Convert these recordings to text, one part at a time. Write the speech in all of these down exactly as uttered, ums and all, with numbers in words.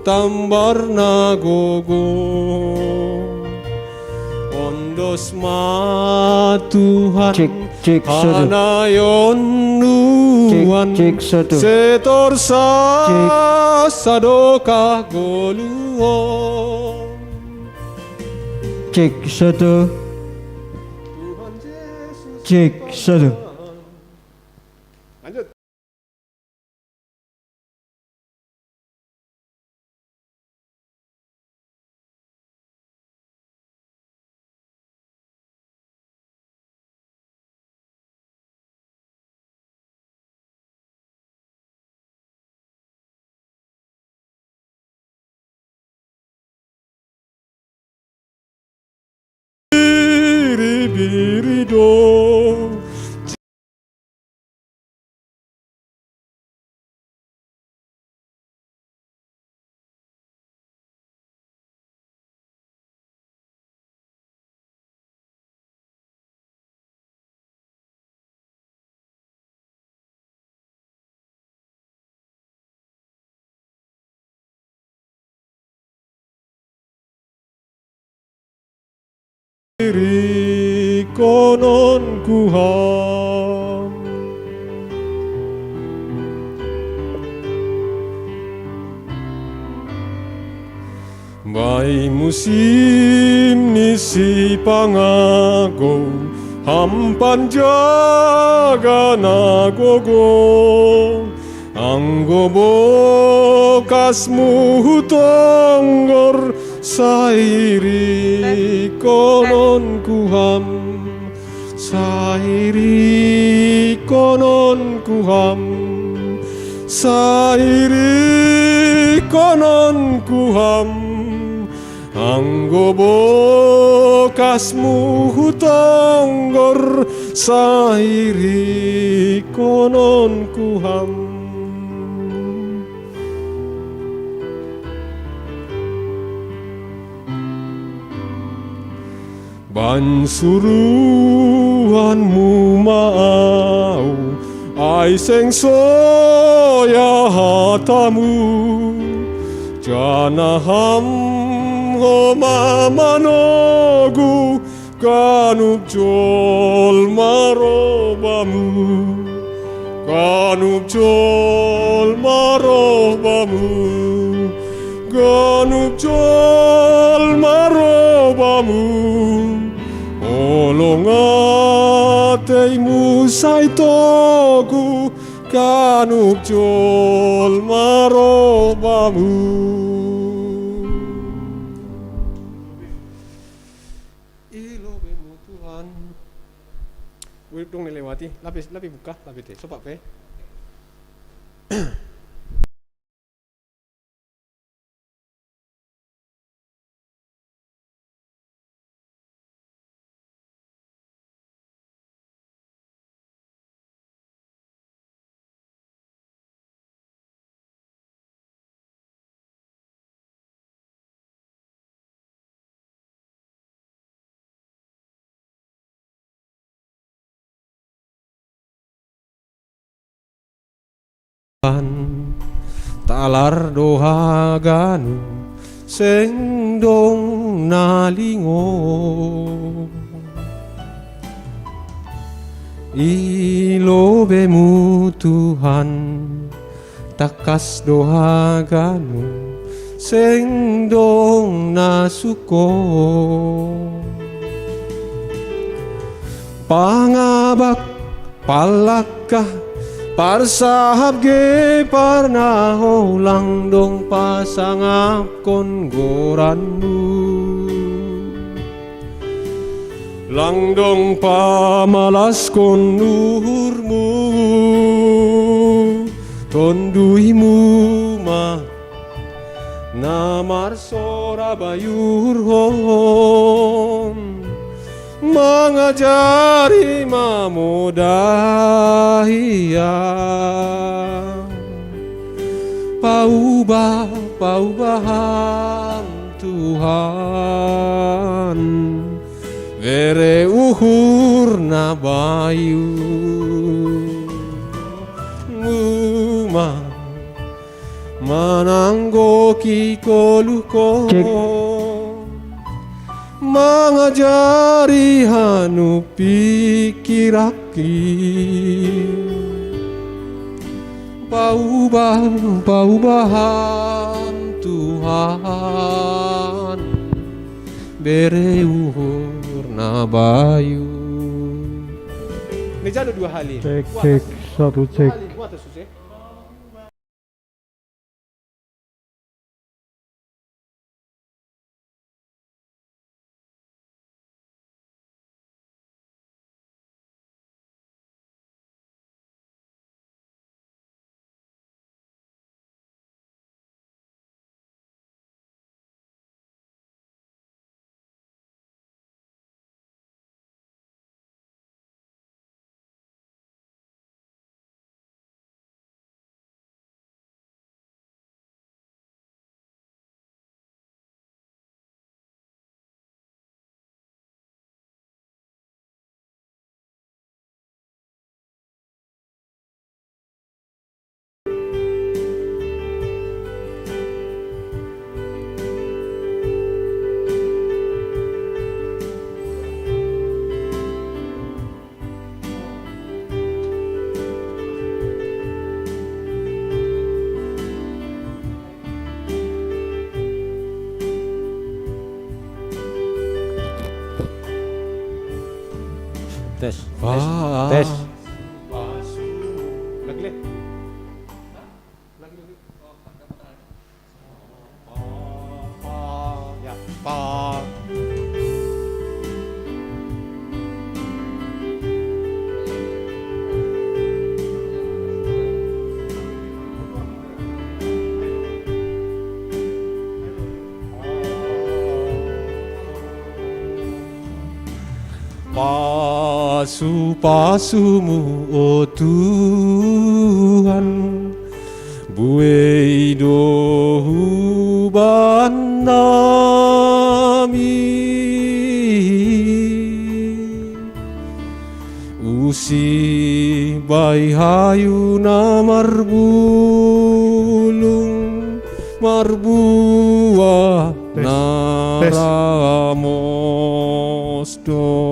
tambar na gogo. Ondos ma Tuhan. Cek, cek, satu. Hanayon nuan. Cek, cek, satu. Setor sa. Cek. Sadokah goluon. Cek, satu. Tuhan Yesus. Cek, satu. Lanjut. Biri-biri do. Iri konon kuham. Bai musim ni si pangagou, hampan jaga na gogo. Anggo bokas muhu tonggor, sairi konon kuham. Sairi konon kuham, sairi konon kuham, anggo bokas muhu tonggor, sairi konon kuham. Bahen suruhanmu ma au, ai seng soya hatamu. Janah ham homa manogu, ganup jolma ro bamu. Ganup jolma ro bamu, ganup jolma ro bamu. Holong ateimu sai togu, ganup jolma ro bamu. Ilo be mu Tuhan. Wih, dong ni lewati. Lape, lape buka, lape te. Sopak pe. Talar do haganup seng dong na lingon. I lobemu Tuhan, tangkas do haganup seng dong na sungkot. Pangabak, palangkah, parsahap ge parnaho, lang dong pasangapkon goranmu. Lang dong pamalaskon uhurmu, Tonduymu ma na marsora bayuhon, mangajari mamodahi Ham. Paubah, paubah Ham Tuhan, bere uhur na bayu. Muma Mananggoki koluhko. Cek. Mangajari hanu pikiraki. Paubah, paubahan Tuhan. Bere uhur na bayu. Meja ada dua hali. Cek, cek, satu, cek. Dua hali, dua terus, ya. Tes, tes, tes. Pasu-pasumu, o Tuhan, buei do huban nami. Usih bai hayu na marbulung, marbuah na ramos do.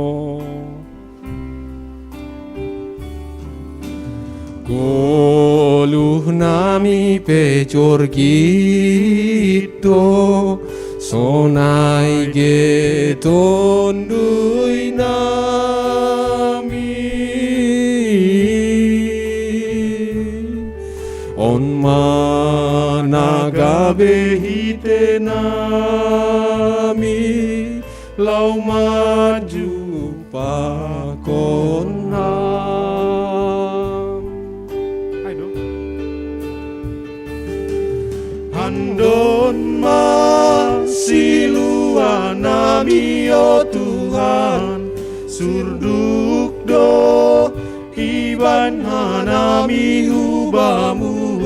Goluh nami pe jorgit do, sonai ge tondui nami. On ma na gabe hite nami, laho manjumpa Ham. Andon ma silua nami, o Tuhan, surduk do ibahen hanami hu Bamu,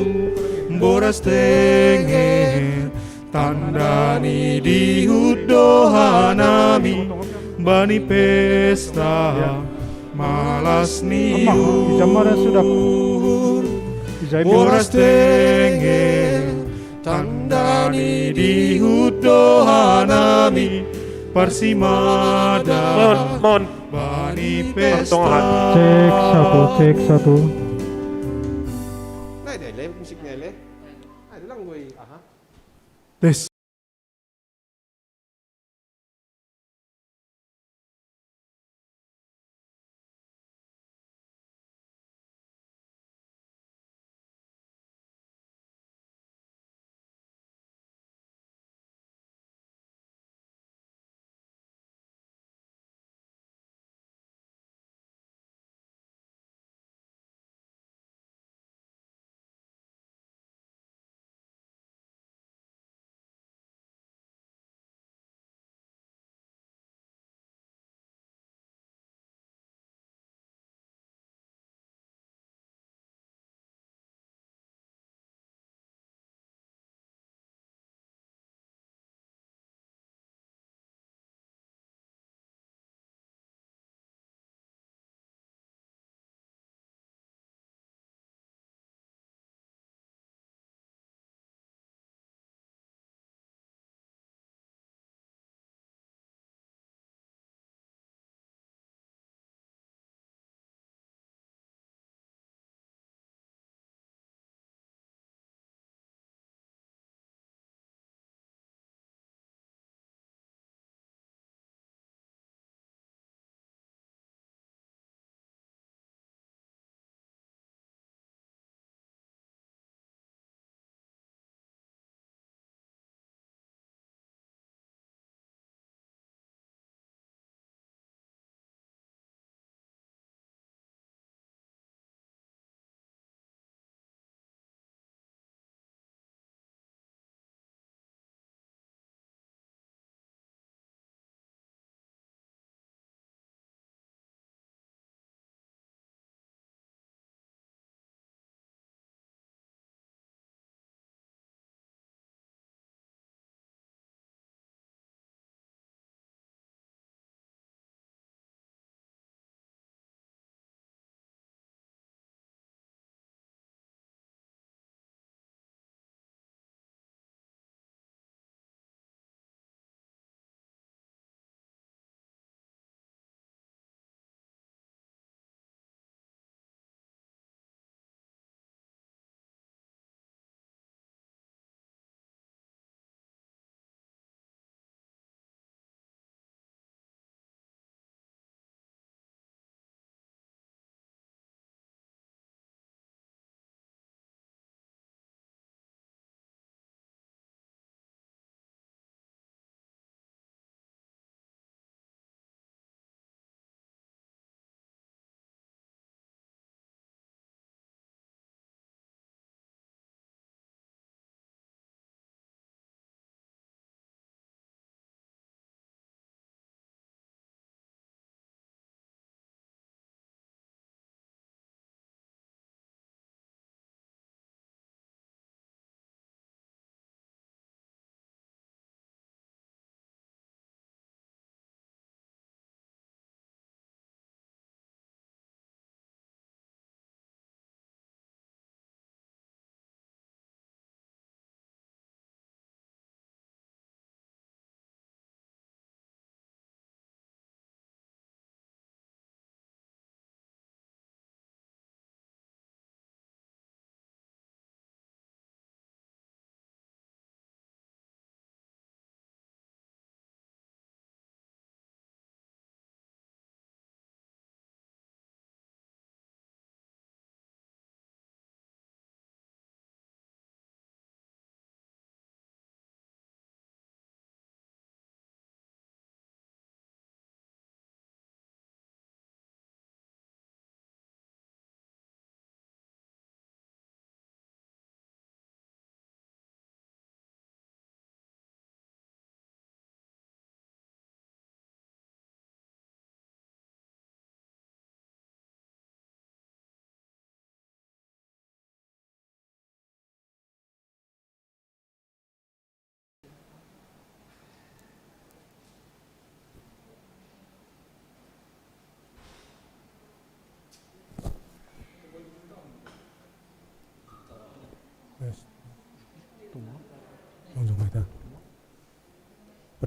boras tenger, tanda ni dihut do hanami bani pesta malas ni uhur. Boras tenger, tanda ni dihut do hanami parsimadan bani pesta. Cek satu, cek satu. Nah, ini le, musiknya le. Aduh, lang gue. Aha. Tes.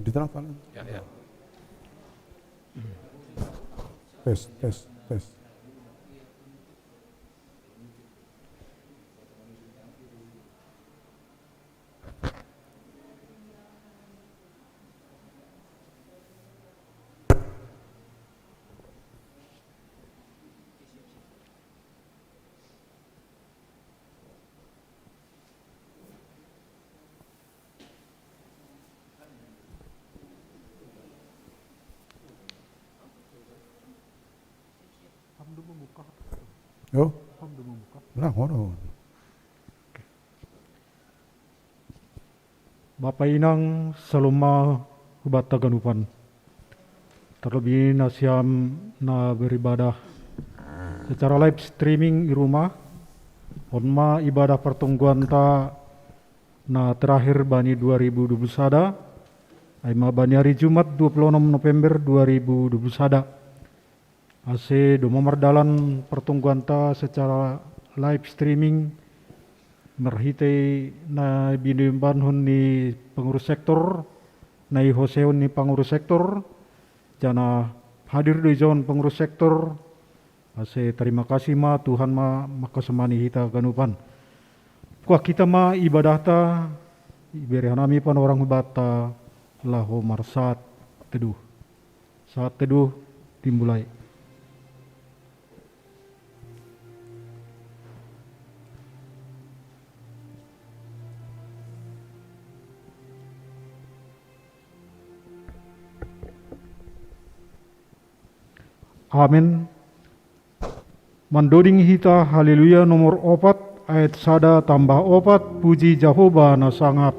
Di tengah paling. Ya, ya. Tes, tes, tes. Yo. Nah, ngono. Bapa inang saloma hubatta ganupan. Terlebih nasiam na beribadah secara live streaming di rumah. Onma ibadah pertonggoanta na terakhir bani dua ribu dua puluh sada, ai ma bani hari Jumat dua puluh enam November dua ribu dua puluh sada. Ase domma mardalan pertonggoanta secara live streaming marhitei na binimbanhon ni pengurus sektor, na ihosehon ni pengurus sektor, jana hadir do ijon pengurus sektor. Ase terima kasih ma, Tuhan ma mangkasomani hita ganupan. Kuak hita ma ibadahta, iberehon hami panorang hubanta laho marsaat teduh. Saat teduh dimulai. Amen. Mandoding hita Haleluya nomor opat, ayat sada tambah opat, puji Jahowa na sangap.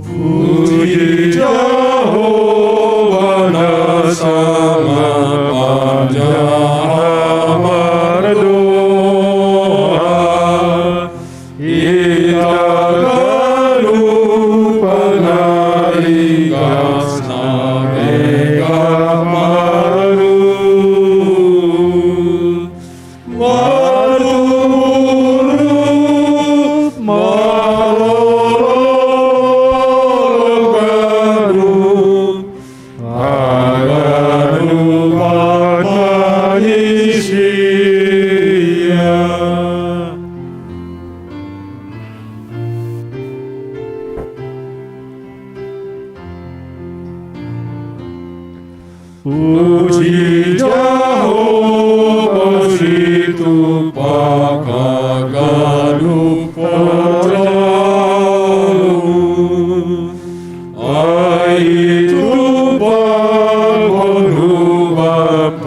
Puji Jahowa na sangap, panjaha mardoa. Hita ganup na ringgas na mega mardoa. Marturup maroro ganup, haganupan ni sia. Puji Jahowa situpa haganup parjaomu. Ai tupa haganup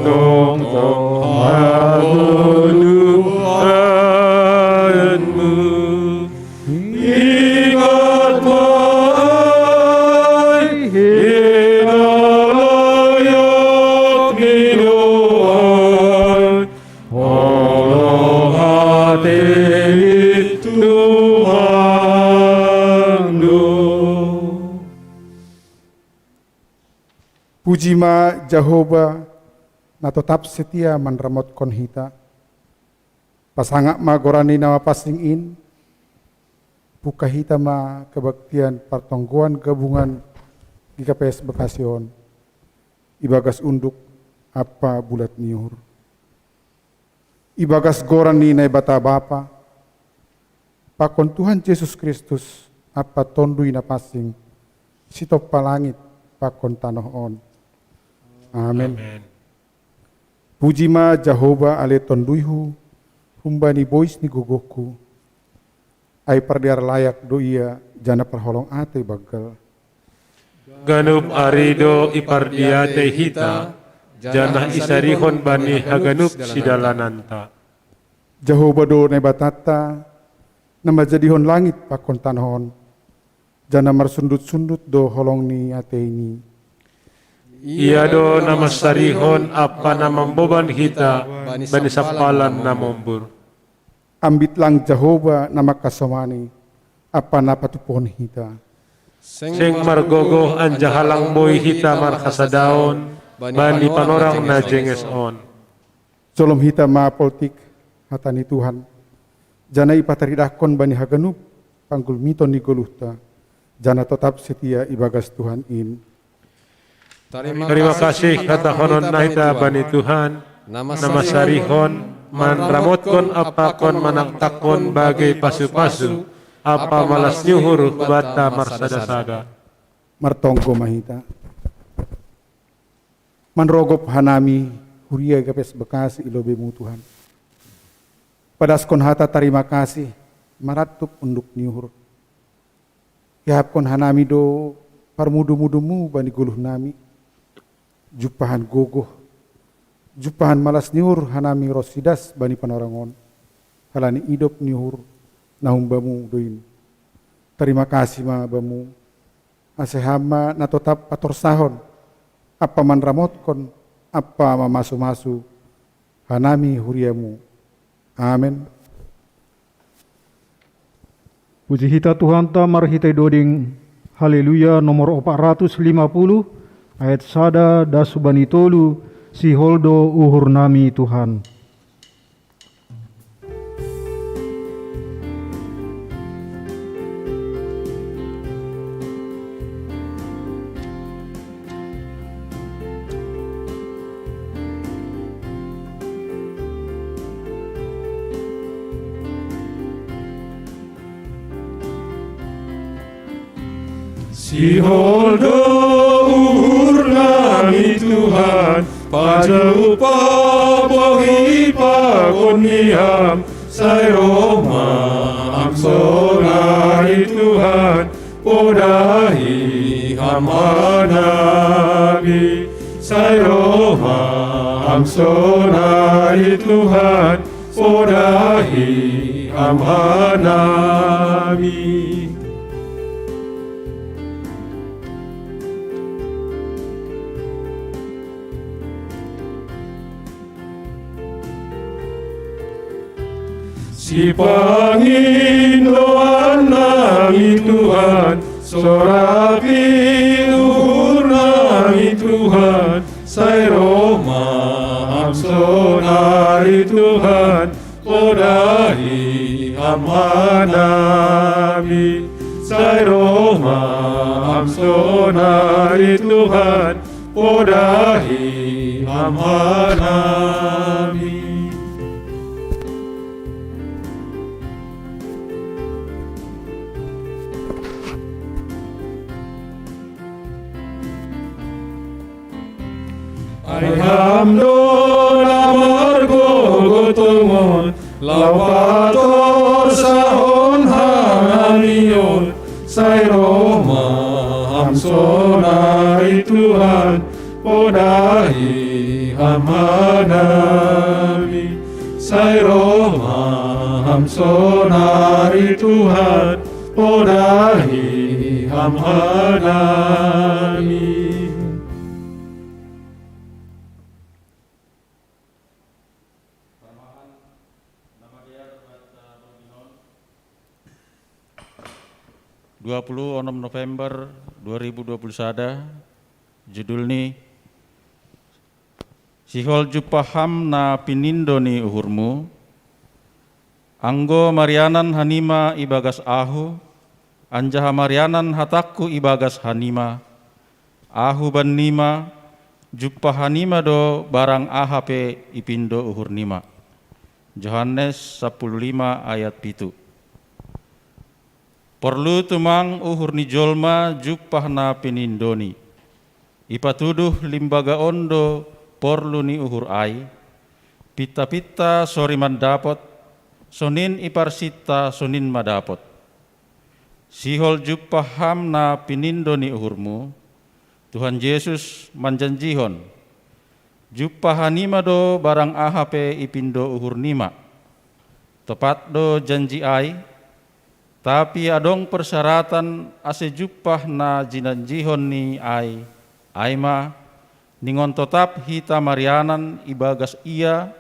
tongtong haganupanmu. Ingat ma ai, hita layak ni do ai, holong atei ni Tuhan do. Puji ma Jahowa, na totap setia manramotkon hita. Pasangap ma goran ni na mapansing in. Buka hita ma kebaktian partonggoan gabungan G K P S Bekasi on, ibagas unduk ampa bulat ni uhur. Ibagas goran ni Naibata Bapa, pakon Tuhan Jesus Kristus, ampa Tonduy Napansing, sitompa langit pakon tanoh on. Amen. Amen. Puji ma Jahowa ale Tonduyhu, humbani bois ni gogohku. Ai pardear layak do Ia, janah parholong atei banggal. Ganup ari do ipardiatei hita, janah isarihon bani haganup sidalananta. Jahowa do Naibatanta, na manjadihon langit pakon tanoh on, janah marsundut-sundut do holong ni ateini. Ia do na mansarihon ampa na mamboban hita bani sampalan na mombur. Ambit lang Jahowa na mangkasomani ampa na patupaon hita. Seng margogoh anjaha lang boi hita marhasadaon bani panorang na jenges on. Jolom hita ma poltik hata ni Tuhan, janah ipataridahkon bani haganup panggulmiton ni goluhta, janah totap setia ibagas Tuhan in. Tarima kasih hatahononna hita bani Tuhan, na masarihon, manramotkon ampa manaktakkon bagei pasu-pasu ampa malas ni uhur banta marsada-sada. Martonggo ma hita. Manrogop hanami huria Gapes Bekasi i lobei-Mu, Tuhan. Padaskon hata tarima kasih marantup unduk ni uhur. Ihapkon hanami do parmudu-mudu-Mu bani goluh nami, jumpahan gogoh, jumpahan malas ni uhur hanami ronsi das bani panorang on, halani idop ni uhur na hum Bamu do in. Tarima kasih ma Bamu, ase Ham ma na totap patorsahon ampa manramotkon ampa mamasu-masu hanami huria-Mu. Amen. Puji hita Tuhanta marhitei doding Haleluya nomor opat ratus lima puluh, ayat sada das hubani tolu. Sihol do uhur nami, Tuhan. Sihol do uhur nami, Tuhan, pajumpah bohi pakon ni Ham, sai roh ma Ham sonari, Tuhan, podahi Ham hanami. Sai roh ma Ham sonari, Tuhan, podahi Ham hanami. Sipangindo nami, Tuhan, sorapi uhur nami, Tuhan, sai roh ma Ham sonari, Tuhan, podahi Ham hanami. Sai roh ma Ham sonari, Tuhan, podahi Ham hanami. Ai Ham do na margogoh tongon, laho patorsahon hanami on. Sai roh ma Ham sonari, Tuhan, podahi Ham hanami. Sai roh ma Ham sonari, Tuhan, podahi Ham hanami. Dua puluh onom November dua ribu dua puluh sada, judul ni Sihol jumpah Ham na pinindo ni uhur-Mu. Anggo marianan hanima ibagas ahu, anjaha marianan hatangku ibagas hanima, ahu bannima, jumpah hanima do barang aha pe ipindo uhurnima. Johannes sapuluh lima ayat pitu. Porlu tumang uhur ni jolma jumpah na pinindoni. Ipatuduh limbaga on do porlu ni uhur ai, pinta-pinta sori mandapot, sonin iparsinta sonin ma dapot. Sihol jumpah Ham na pinindo ni uhur-Mu, Tuhan Jesus manjanjihon, jumpah hanima do barang aha pe ipindo uhurnima. Topat do janji ai, tapi adong persyaratan ase jumpah na jinanjihon ni ai, ai ma, ningon totap hita marianan ibagas Ia,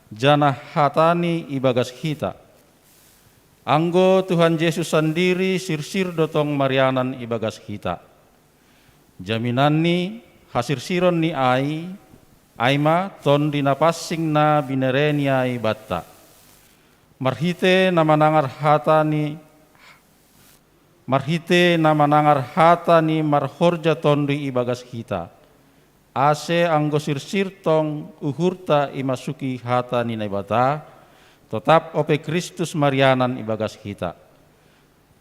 janah hataNi ibagas hita. Anggo Tuhan Jesus sandiri sirsir do tong marianan ibagas hita. Jaminanni, hasirsironni ai, ai ma Tonduy Napansing na binereni ai banta. Marhite na manangar hata ni marhite na manangar hata ni marhorja Tonduy ibagas hita, ase anggo sirsir tong uhurta imasuki hata ni Naibata, totap ope Kristus marianan ibagas hita.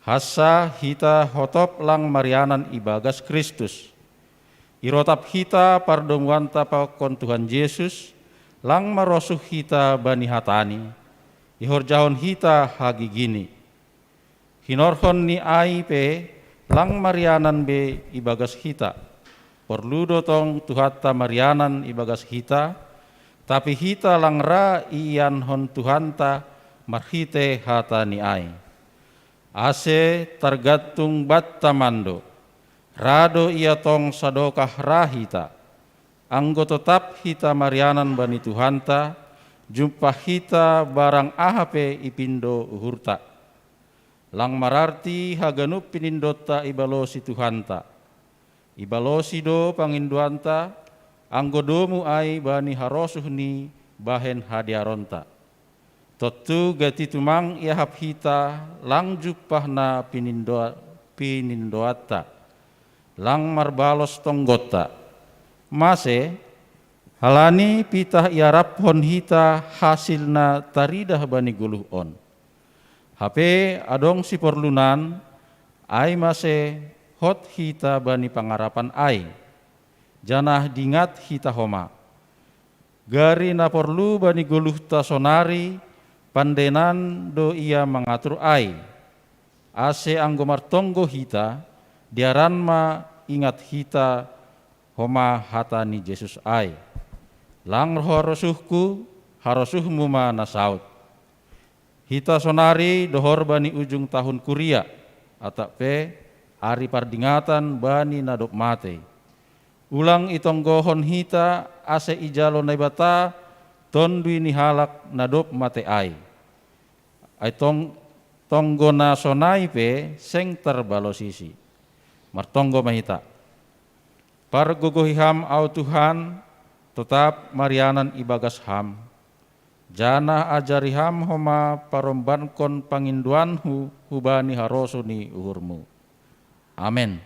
Hansa hita hotop lang marianan ibagas Kristus. Irotap hita pardomuanta pakon Tuhan Jesus, lang marosuh hita bani hata-Ni, ihorjahon hita hagigi-Ni. Hinorhon ni ai pe lang marianan be ibagas hita. Porlu do tong Tuhanta marianan ibagas hita, tapi hita lang ra iianhon Tuhanta marhite hata ni ai. Ase targantung banta mando, ra do ia tong sadokah ra hita. Anggo totap hita marianan bani Tuhanta, jumpah hita barang aha pe ipindo uhurta. Lang mararti haganup pinindonta ibalosi Tuhanta. Ibalosi do pangindoanta, anggo domu ai bani harosuh ni bahen hadearonta. Tontu gati tumang iahap hita lang jumpah na pinindo-, pinindoanta, lang marbalos tonggonta. Mase, halani pitah iaraphon hita hasil na taridah bani goluh on. Hape adong siporlunan, ai mase hot hita bani pangarapan ai, janah dingat hita homa. Gari na porlu bani goluhta sonari, pandenan do ia mangatur ai. Ase anggo martonggo hita, dearan ma ingat hita homa hata ni Jesus ai. Lang harosuhku, harosuhmu ma na saut. Hita sonari dohor bani ujung tahun kuria, atap pe ari pardingatan bani na dob matei. Ulang itonggohon hita ase ijalo Naibata Tonduy ni halak na dob mate ai. Ai tong-, tonggo na sonai pe seng tarbalosisi. Martonggo ma hita. Pargogohi Ham ahu Tuhan, totap marianan ibagas Ham. Janah ajari Ham homa parombankon pangindoanku hubani harosuh ni uhurmu. Amen.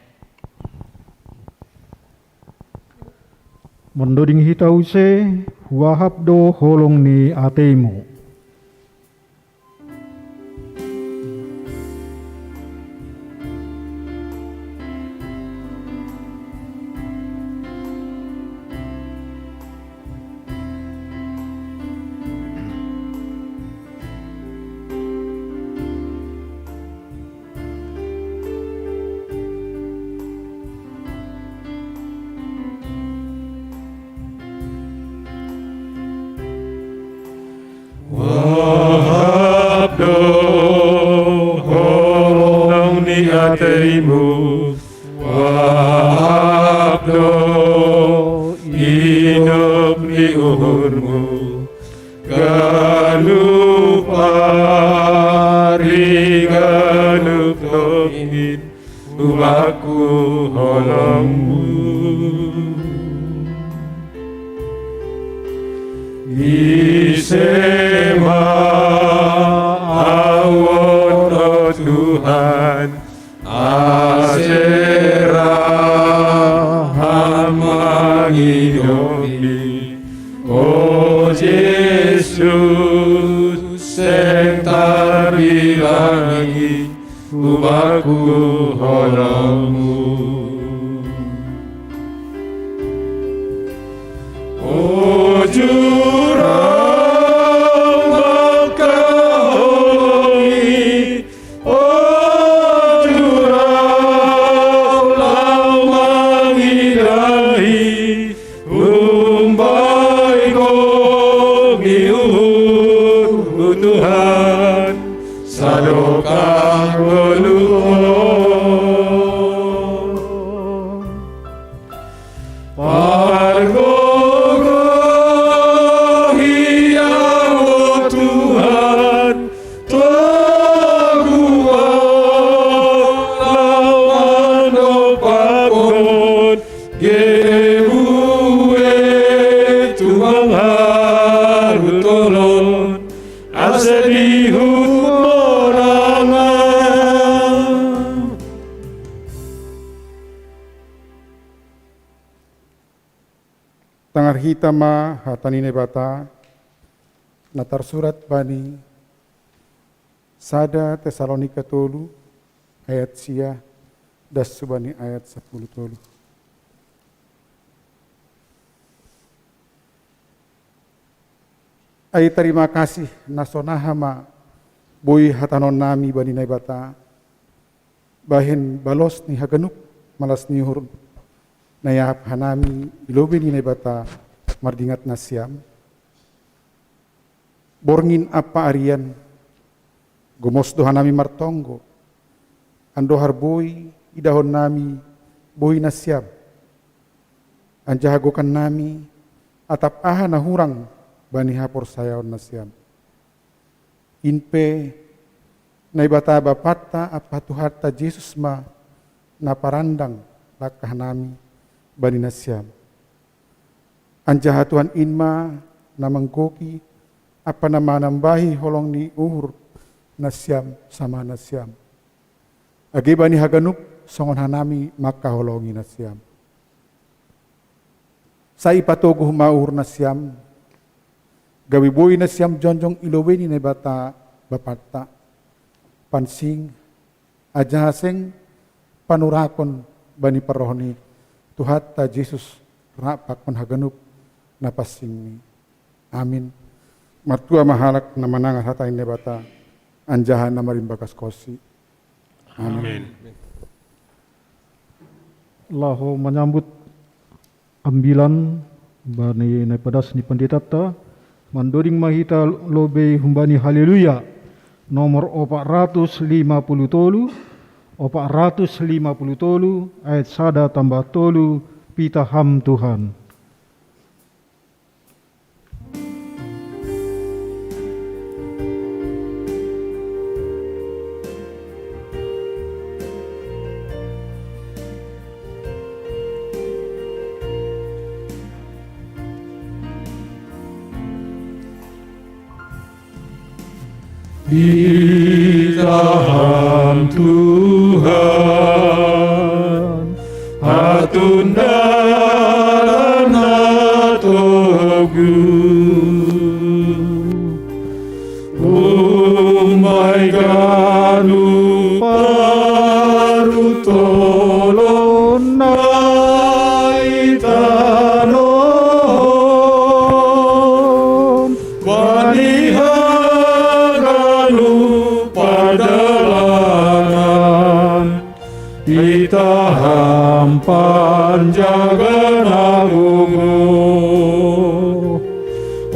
Mandoding hita use, huahap do holong ni ateimu. Wahap do holong ni ateimu, wahap do idop ni uhurmu, ganup ari ganup tongkin, umakku holongmu. Ise ma ahu on, o Tuhan, ase ra Ham mangidopi. O Jesus, seng tarbilangi, umakku holongmu. O Juru mangkaholongi, o Juru lau mangidahi, umbai Ho miuhur, Tuhan, sadokah ngolu on. Pargogohi Ham, o Tuhan, Bue Tuhan harutolon, ase dihut morangan. Tangar hita ma hata ni Naibata, na tarsurat bani sada Tesalonika tolu ayat sia, das subani ayat sapuluh tolu. Ai tarima kasih na sonaha ma boi hatahonon nami bani Naibata, bahen balos ni haganup malas ni uhur na iahap hanami i lobei ni Naibata mardingat nasiam. Borngin ampa arian, gomos do hanami martonggo, andohar boi idahon nami boi nasiam. Anjaha gokan nami, atap aha na hurang bani haporsayaon nasiam. In pe, Naibata Bapanta ampa Tuhanta Jesus ma na parandang langkah nami bani nasiam. Anjaha Tuhan in ma na manggoki ampa na manambahi holong ni uhur nasiam sama nasiam, age bani haganup songon hanami mangkaholongi nasiam. Sai ipatoguh ma uhur nasiam, gabe boi nasiam jongjong i lobei ni Naibata Bapanta, pansing, anjaha seng panurakon bani parroh ni Tuhanta Jesus rap pakon haganup na pansingni. Amin. Martua ma halak na manangar hata ni Naibata anjaha na marimbagaskonsi. Amin. Amin. Laho manyambut ambilan bani na ipadas ni panditanta, mandoding ma hita lobei humbani Haleluya nomor opat ratus lima puluh tolu, opat ratus lima puluh tolu ayat sada tambah tolu, Pitah Ham Tuhan. Pitah Ham Tuhan, hatundalan na togu. Umai ganup parutolon na i tano on, bani haganup pardalanan, pitah Ham panjaga na gogo.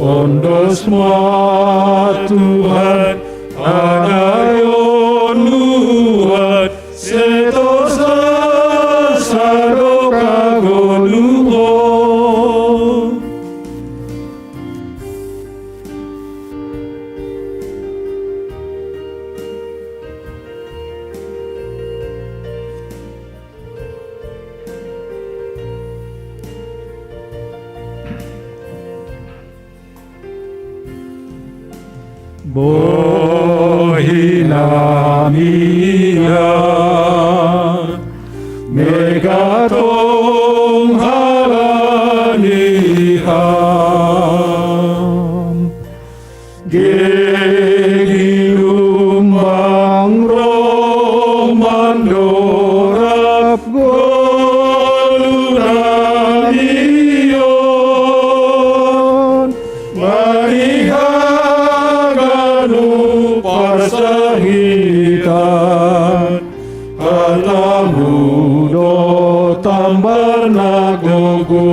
Ondos ma Tuhan, anayon Tuhan, setorsa sadok hagoluhon. Bohi nami na megatong halani Ham. Gegi lumbang roh mandorab goluhon, bani haganup parsahitan, hatamu do tambar na gogo.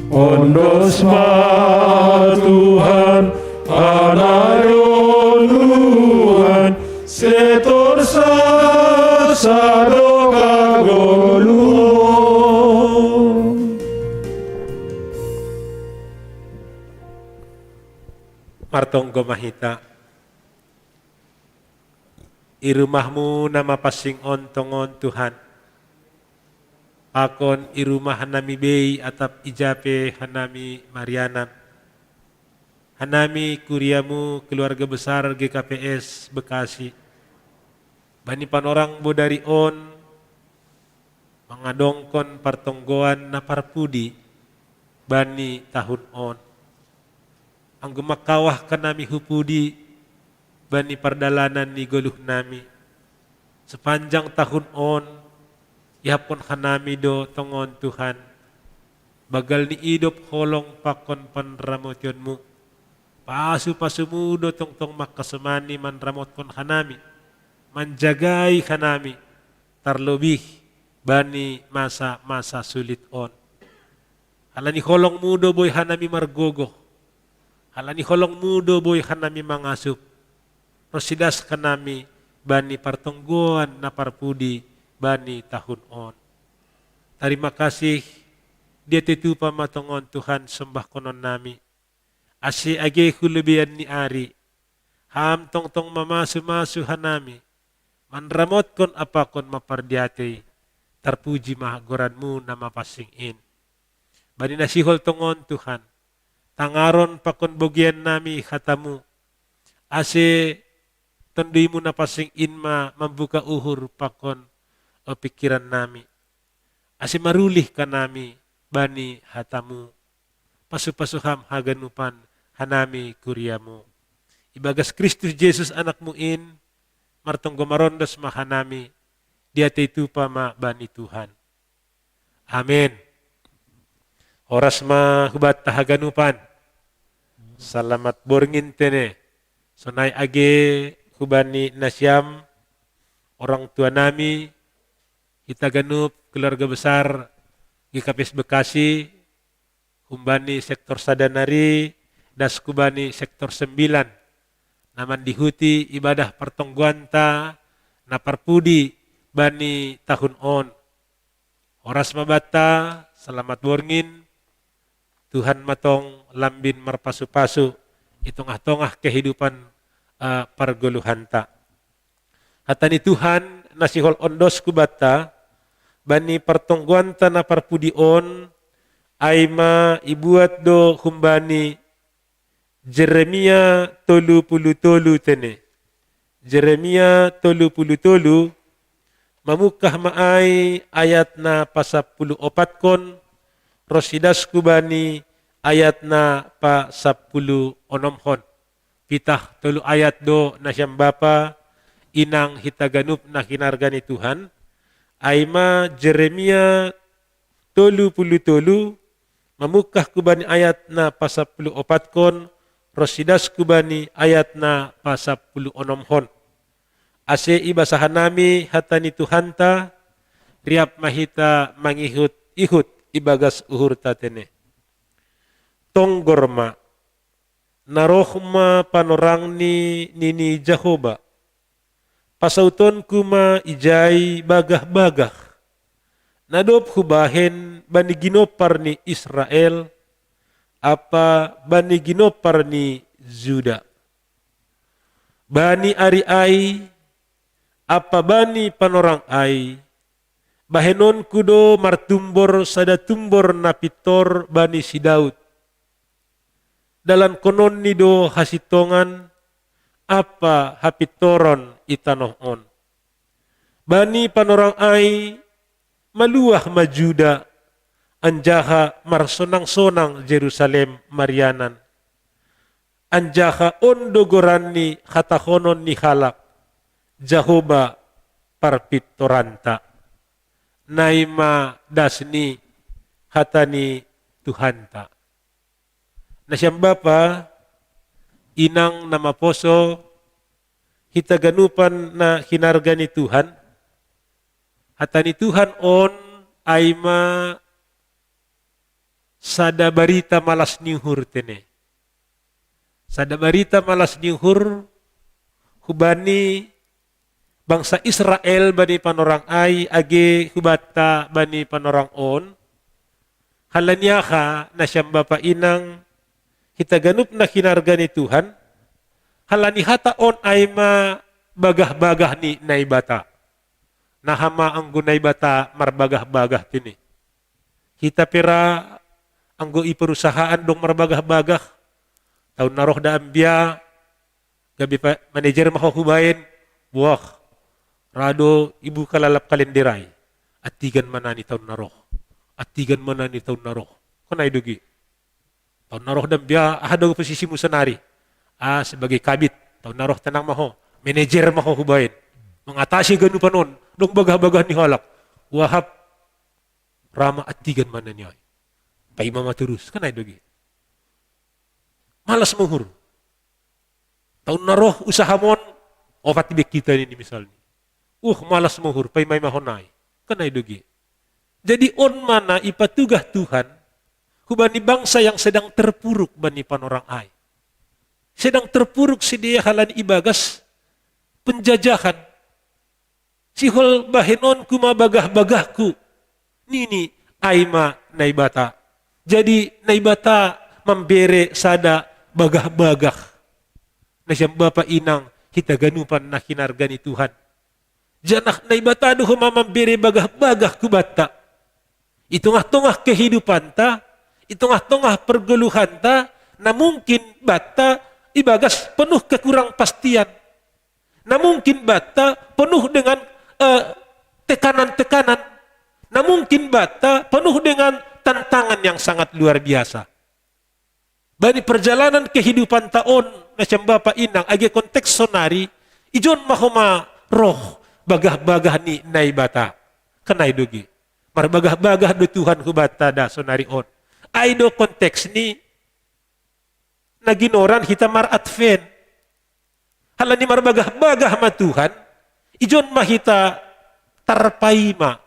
Ondos ma Tuhan, anayon Tuhan, setorsa sadok hagoluhon. Martonggo ma hita. I rumah-Mu na mapansing on tongon, Tuhan, Pakon i rumah hanami bei atap i jape hanami marianan. Hanami kuriamu keluarga besar G K P S Bekasi. Bani panorang bodari on, mangadongkon partonggoan na parpudi bani tahun on. Anggo mangkawah hanami hu pudi bani pardalanan ni goluh nami. Sepanjang tahun on, ihapkon hanami do tongon Tuhan, bagal ni idop holong pakon panramotionmu. Pasu-pasumu do tongtong mangkasomani manramotkon hanami, manjagai hanami, tarlobih bani masa-masa sulit on. Halani holongmu do boi hanami margogoh, halani holongmu do boi hanami mangasup, ronsi das hanami bani partonggoan na parpudi bani tahun on. Tarima kasih, diatei tupa ma tongon Tuhan sombahkonon nami. Ase age hu lobeian ni ari, Ham tongtong mamasu-masu hanami, manramotkon ampakon mampardiatei, tarpuji ma goranmu na mapansing in. Bani na sihol tongon Tuhan, tangaron pakon bogean nami hatamu, ase Tonduimu na pansing in ma mambuka uhur pakon, o, pingkiran nami. Ase marulih hanami bani hatamu. Pasu-pasu ham haganupan hanami kuriamu. Ibagas Kristus Jesus anakmu in, martonggo marondos ma hanami, diatei tupa ma bani Tuhan. Amen. Horas ma hubanta haganupan. Salamat borngin tene. Sonai age hubani nasiam, orang tua nami, hita ganup keluarga besar G K P S Bekasi, humbani sektor sada nari, das hubani sektor sembilan, na mandihuti ibadah partonggoanta na parpudi bani tahun on. Horas ma banta, salamat borngin, Tuhan ma tong lambin marpasu-pasu i tongah-tongah kehidupan, eh, pargoluhanta. Hata ni Tuhan na sihol on dos hubanta, bani partonggoanta na parpudi on, ai ma ibuat do humbani Jeremia tolu pulu tolu tene. Jeremia tolu pulu tolu, mamungkah ma ai ayat na pasampulu opatkon, ronsi das hubani ayat na pasampulu onomhon. Pitah tolu ayat do nasiam bapa, inang hita ganup na hinarga ni Tuhan, ai ma Jeremia tolu pulu tolu, mamungkah hubani ayat na pasampulu opatkon, ronsi das hubani ayat na pasampulu onomhon. Ase ibasa hanami hata ni Tuhanta, riap ma hita mangihut-ihut ibagas uhurta tene. Tonggor ma, na roh ma panorang ni nini Jahoba. Pasautonku ma ijai bagah-bagah, na dob hubahen bani ginompar ni Israel, ampa bani ginompar ni Juda. Bani ari ai, ampa bani panorang ai, bahenonku do martumbor sada tumbor na pintor bani si Daud. Dalankononni do hasintongan ampa hapintoron i tanoh on. Bani panorang ai, maluah ma Juda, anjaha marsonang-sonang Jerusalem marianan. Anjaha on do goran ni hatahonon ni halak, Jahoba parpintoranta. Nai ma das ni hata ni Tuhanta. Nasiam bapa, inang na maposo, hita ganupan na hinarga ni Tuhan, hata ni Tuhan on ai ma sada barita malas ni uhur tene. Sada barita malas ni uhur hubani bangsa Israel bani panorang ai age hubanta bani panorang on, halani aha nasiam bapa inang hita ganup na hinarga ni Tuhan, halani hata on ai ma bagah-bagah ni Naibata. Naha ma anggo Naibata marbagah-bagah tini. Hita pe ra anggo i perusahaan dong marbagah-bagah. Tau na roh da ambia, gabe manajer ma ho hubaen, wah, ra do ibuka lalap kalender ai. Antigan ma na ni tau na roh. Antigan ma na ni tau na roh. Kan ai do ge. Tau na roh da ambia, aha do posisimu sonari? Ah, sebagai kabid. Tau na roh tenang ma ho. Manajer ma ho hubaen. Mengatasi ganupan on. Dong bagah-bagah ni halak. Wahap, ra ma, antigan ma na ni ai. Paima ma torus. Kan ai do ge. Malas ma uhur. Tau na roh usahamon, opat be hita nini misalni. Uh, malas ma uhur, paima-ima ho na ai. Kan ai do ge. Jadi on ma na ipatugah Tuhan hubani bangsa yang sedang terpuruk bani panorang ai. Sedang terpuruk sidea halani ibagas penjajahan. Sihol bahenonku ma bagah-bagahku, nini, ai ma Naibata. Jadi Naibata mambere sada bagah-bagah. Na sian bapa inang hita ganupan na hinarga ni Tuhan. Janah Naibata do homa mambere bagah-bagah hubanta. I tongah-tongah kehidupanta, i tongah-tongah pergoluhanta, na mungkin banta ibagas penuh kekurangpastian. Na mungkin banta penuh dengan eh, tekanan-tekanan. Na mungkin banta penuh dengan tantangan yang sangat luar biasa. Bani perjalanan kehidupanta on, na sian bapa inang, age konteks sonari, ijon ma homa roh bagah-bagah ni Naibata. Kan ai do ge. Marbagah-bagah do Tuhan hubanta da sonari on. Ai do konteks ni na ginoran hita mar-Advent. Halani marbagah-bagah ma Tuhan, ijon ma hita tarpaima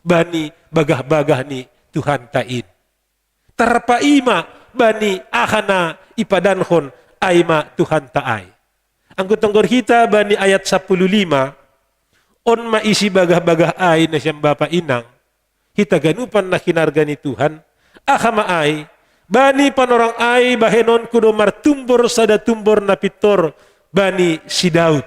bani bagah-bagah ni Tuhanta in. Tarpaima bani aha na ipadankon ai ma Tuhanta ai. Anggo tonggor hita bani ayat sapuluh lima, on ma isi bagah-bagah ai na sian bapa inang, hita ganupan na hinarga ni Tuhan, aha ma ai, bani panorang ai bahenonku do martumbor sada tumbor na pintor bani si Daud.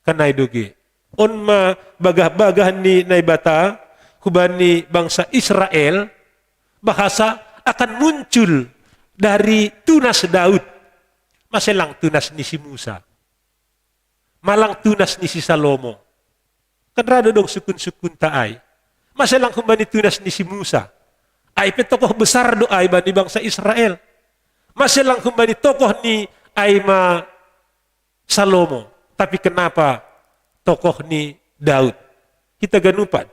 Kan ai do ge. On ma bagah-bagah ni Naibata hubani bangsa Israel, bahasa akan muncul dari tunas Daud. Mase lang tunas ni si Musa. Malang tunas ni si Salomo. Kan ra do dong sukun-sukunta ai. Mase lang humbani tunas ni si Musa. Ai pe tokoh besar do ai bani bangsa Israel. Mase lang humbani tokoh ni ai ma Salomo. Tapi kenapa tokoh ni Daud? Hita ganupan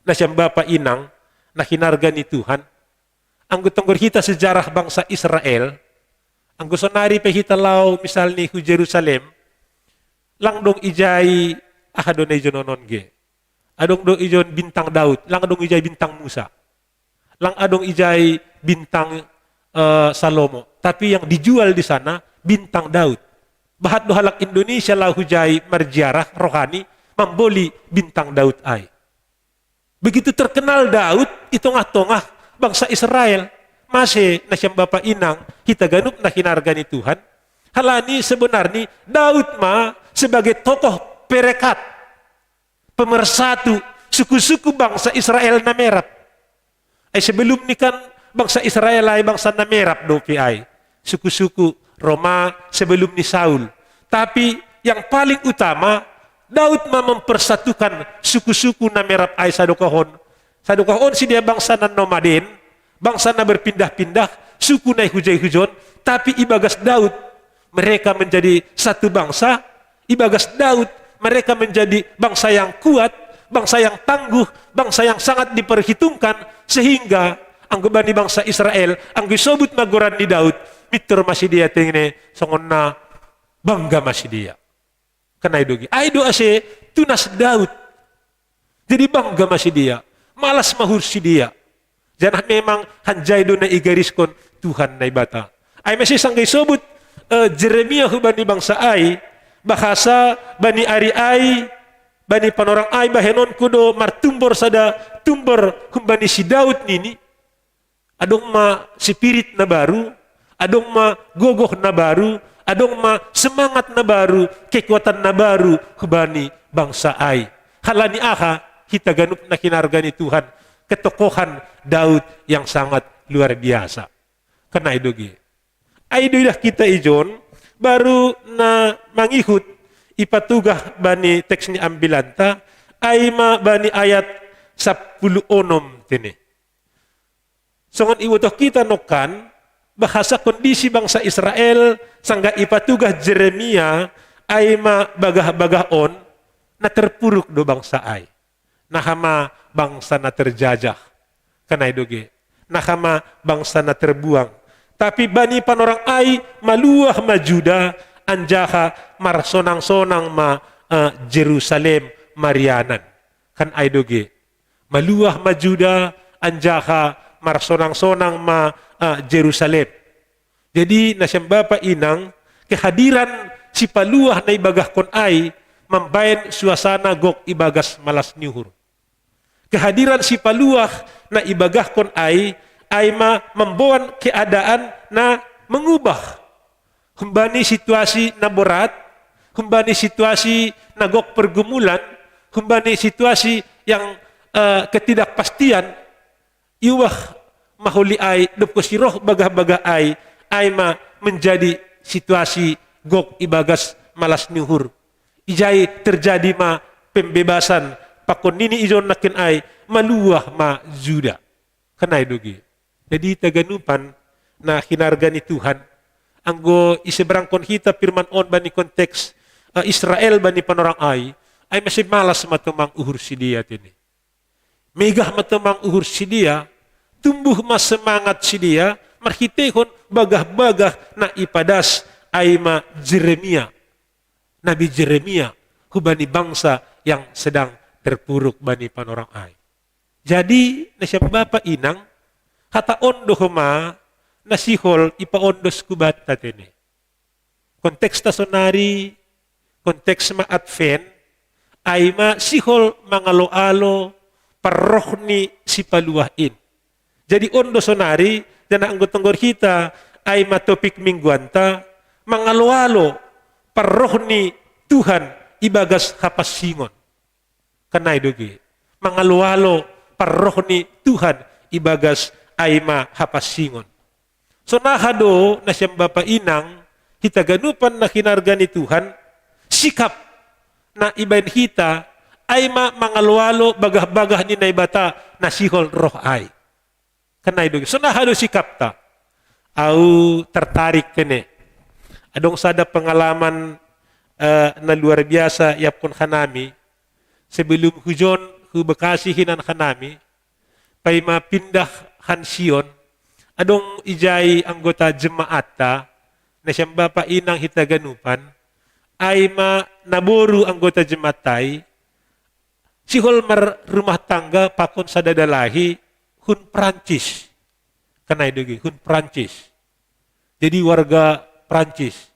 na sian bapa inang na hinarga ni Tuhan. Anggo tonggor hita sejarah bangsa Israel, anggo sonari pe hita laho misalni hu Jerusalem, lang dong ijai aha do na ijonon on ge. Adong do ijon bintang Daud, lang adong ijai bintang Musa. Lang adong ijai bintang eh, Salomo. Tapi yang dijual di sana bintang Daud. Bahat do halak Indonesia laho hujai marziarah rohani, mamboli bintang Daud ai. Begitu terkenal Daud i tongah-tongah bangsa Israel. Mase na sian bapa inang hita ganup na hinarga ni Tuhan. Halani sebenarni Daud ma sebagai tokoh perekat, pemersatu suku-suku bangsa Israel na merap. Ai sebelum ni kan bangsa Israel ai bangsa na merap dope ai. Suku-suku Roma sebelum ni Saul. Tapi yang paling utama, Daud ma mempersatukan suku-suku na merap ai sadokahon. Sadokahon sidea bangsa na nomaden, bangsa na berpindah-pindah, suku na i hujai-hujon, tapi ibagas Daud mereka menjadi satu bangsa, ibagas Daud mereka menjadi bangsa yang kuat, bangsa yang tangguh, bangsa yang sangat diperhitungkan, sehingga anggo bani bangsa Israel, anggo isobut ma goran ni Daud, pintor ma sidea tene songon na bangga ma sidea. Kan ai do ge. Ai do ase tunas Daud. Jadi bangga ma sidea, malas ma uhur sidea. Janah memang hanjai do na igariskon Tuhan Naibata. Ai mase sangga isobut eh, Jeremia hubani bangsa ai, bahasa bani ari ai, bani panorang ai bahenonku do martumbor sada tumbor humbani si Daud nini. Adong ma spirit na baru, adong ma gogoh na baru, adong ma semangat na baru, kekuatan na baru hubani bangsa ai. Halani aha? Hita ganup na hinarga ni Tuhan, ketokohan Daud yang sangat luar biasa. Kan ai do ge. Ai do idah hita ijon, baru na mangihut ipatugah bani teks ni ambilanta, ai ma bani ayat sapuluh onom tene. Songon ibotoh hita nongkan, bahasa kondisi bangsa Israel, sanggah ipatugah Jeremia, ai ma bagah-bagah on, na terpuruk do bangsa ai. Naha ma bangsa na terjajah. Kan ai do ge. Naha ma bangsa na terbuang. Tapi bani panorang ai maluah ma Juda, anjaha marsonang-sonang ma, eh, Jerusalem marianan. Kan ai do ge. Maluah ma Juda, anjaha marsonang-sonang ma, eh, Jerusalem. Jadi, nasiam bapa inang, kehadiran sipaluah na ibagahkon ai mambaen suasana gok ibagas malas ni uhur. Kehadiran sipaluah na ibagahkon ai, ai ma mamboan keadaan na mengubah. Humbani situasi na borat, humbani situasi na gok pergumulan, humbani situasi yang, eh, ketidakpastian, iubah ma holi ai, dob konsi roh bagah-bagah ai, ai ma menjadi situasi gok ibagas malas ni uhur. Ijai terjadi ma pembebasan, pakon nini ijon nangkin ai, maluah ma Juda. Kan ai do ge. Jadi hita ganupan na hinarga ni Tuhan, anggo iseberangkon hita firman on bani konteks, eh, Israel bani panorang ai, ai mase malas ma tumang uhur sidea tene. Megah ma tumang uhur sidea, tumbuh ma semangat sidea, marhiteihon bagah-bagah na ipadas ai ma Jeremia. Nabi Jeremia, hubani bangsa yang sedang terpuruk bani panorang ai. Jadi, nasiam bapa inang, hata on do homa na sihol ipaondos hubanta tene. Konteksta sonari, konteks ma Advent, ai ma sihol mangalo-alo parroh ni sipaluah in. Jadi on do sonari, janah anggo tonggor hita, ai ma topik mingguanta, mangalo-alo parroh ni Tuhan ibagas hapansingon. Kan ai do ge. Mangalo-alo parroh ni Tuhan ibagas ai ma hapansingon. Sonaha do nasiam bapa inang, hita ganupan na hinarga ni Tuhan, sikap na ibaen hita, ai ma mangalo-alo bagah-bagah ni Naibata na sihol roh ai. Kan ai do ge. Sonaha do sikapta? Au tertarik tene. Adong sada pengalaman, eh, na luar biasa iapkon hanami. Sebelum hujon hu Bekasi hinan hanami, paima pindah han Sion, adong ijai anggota jemaatta, nasiam bapa inang hita ganupan, ai ma naboru anggota jemaatta i, sihol marrumah tangga pakon sada dalahi hun Prancis. Kan ai do ge, hun Prancis. Jadi warga Prancis.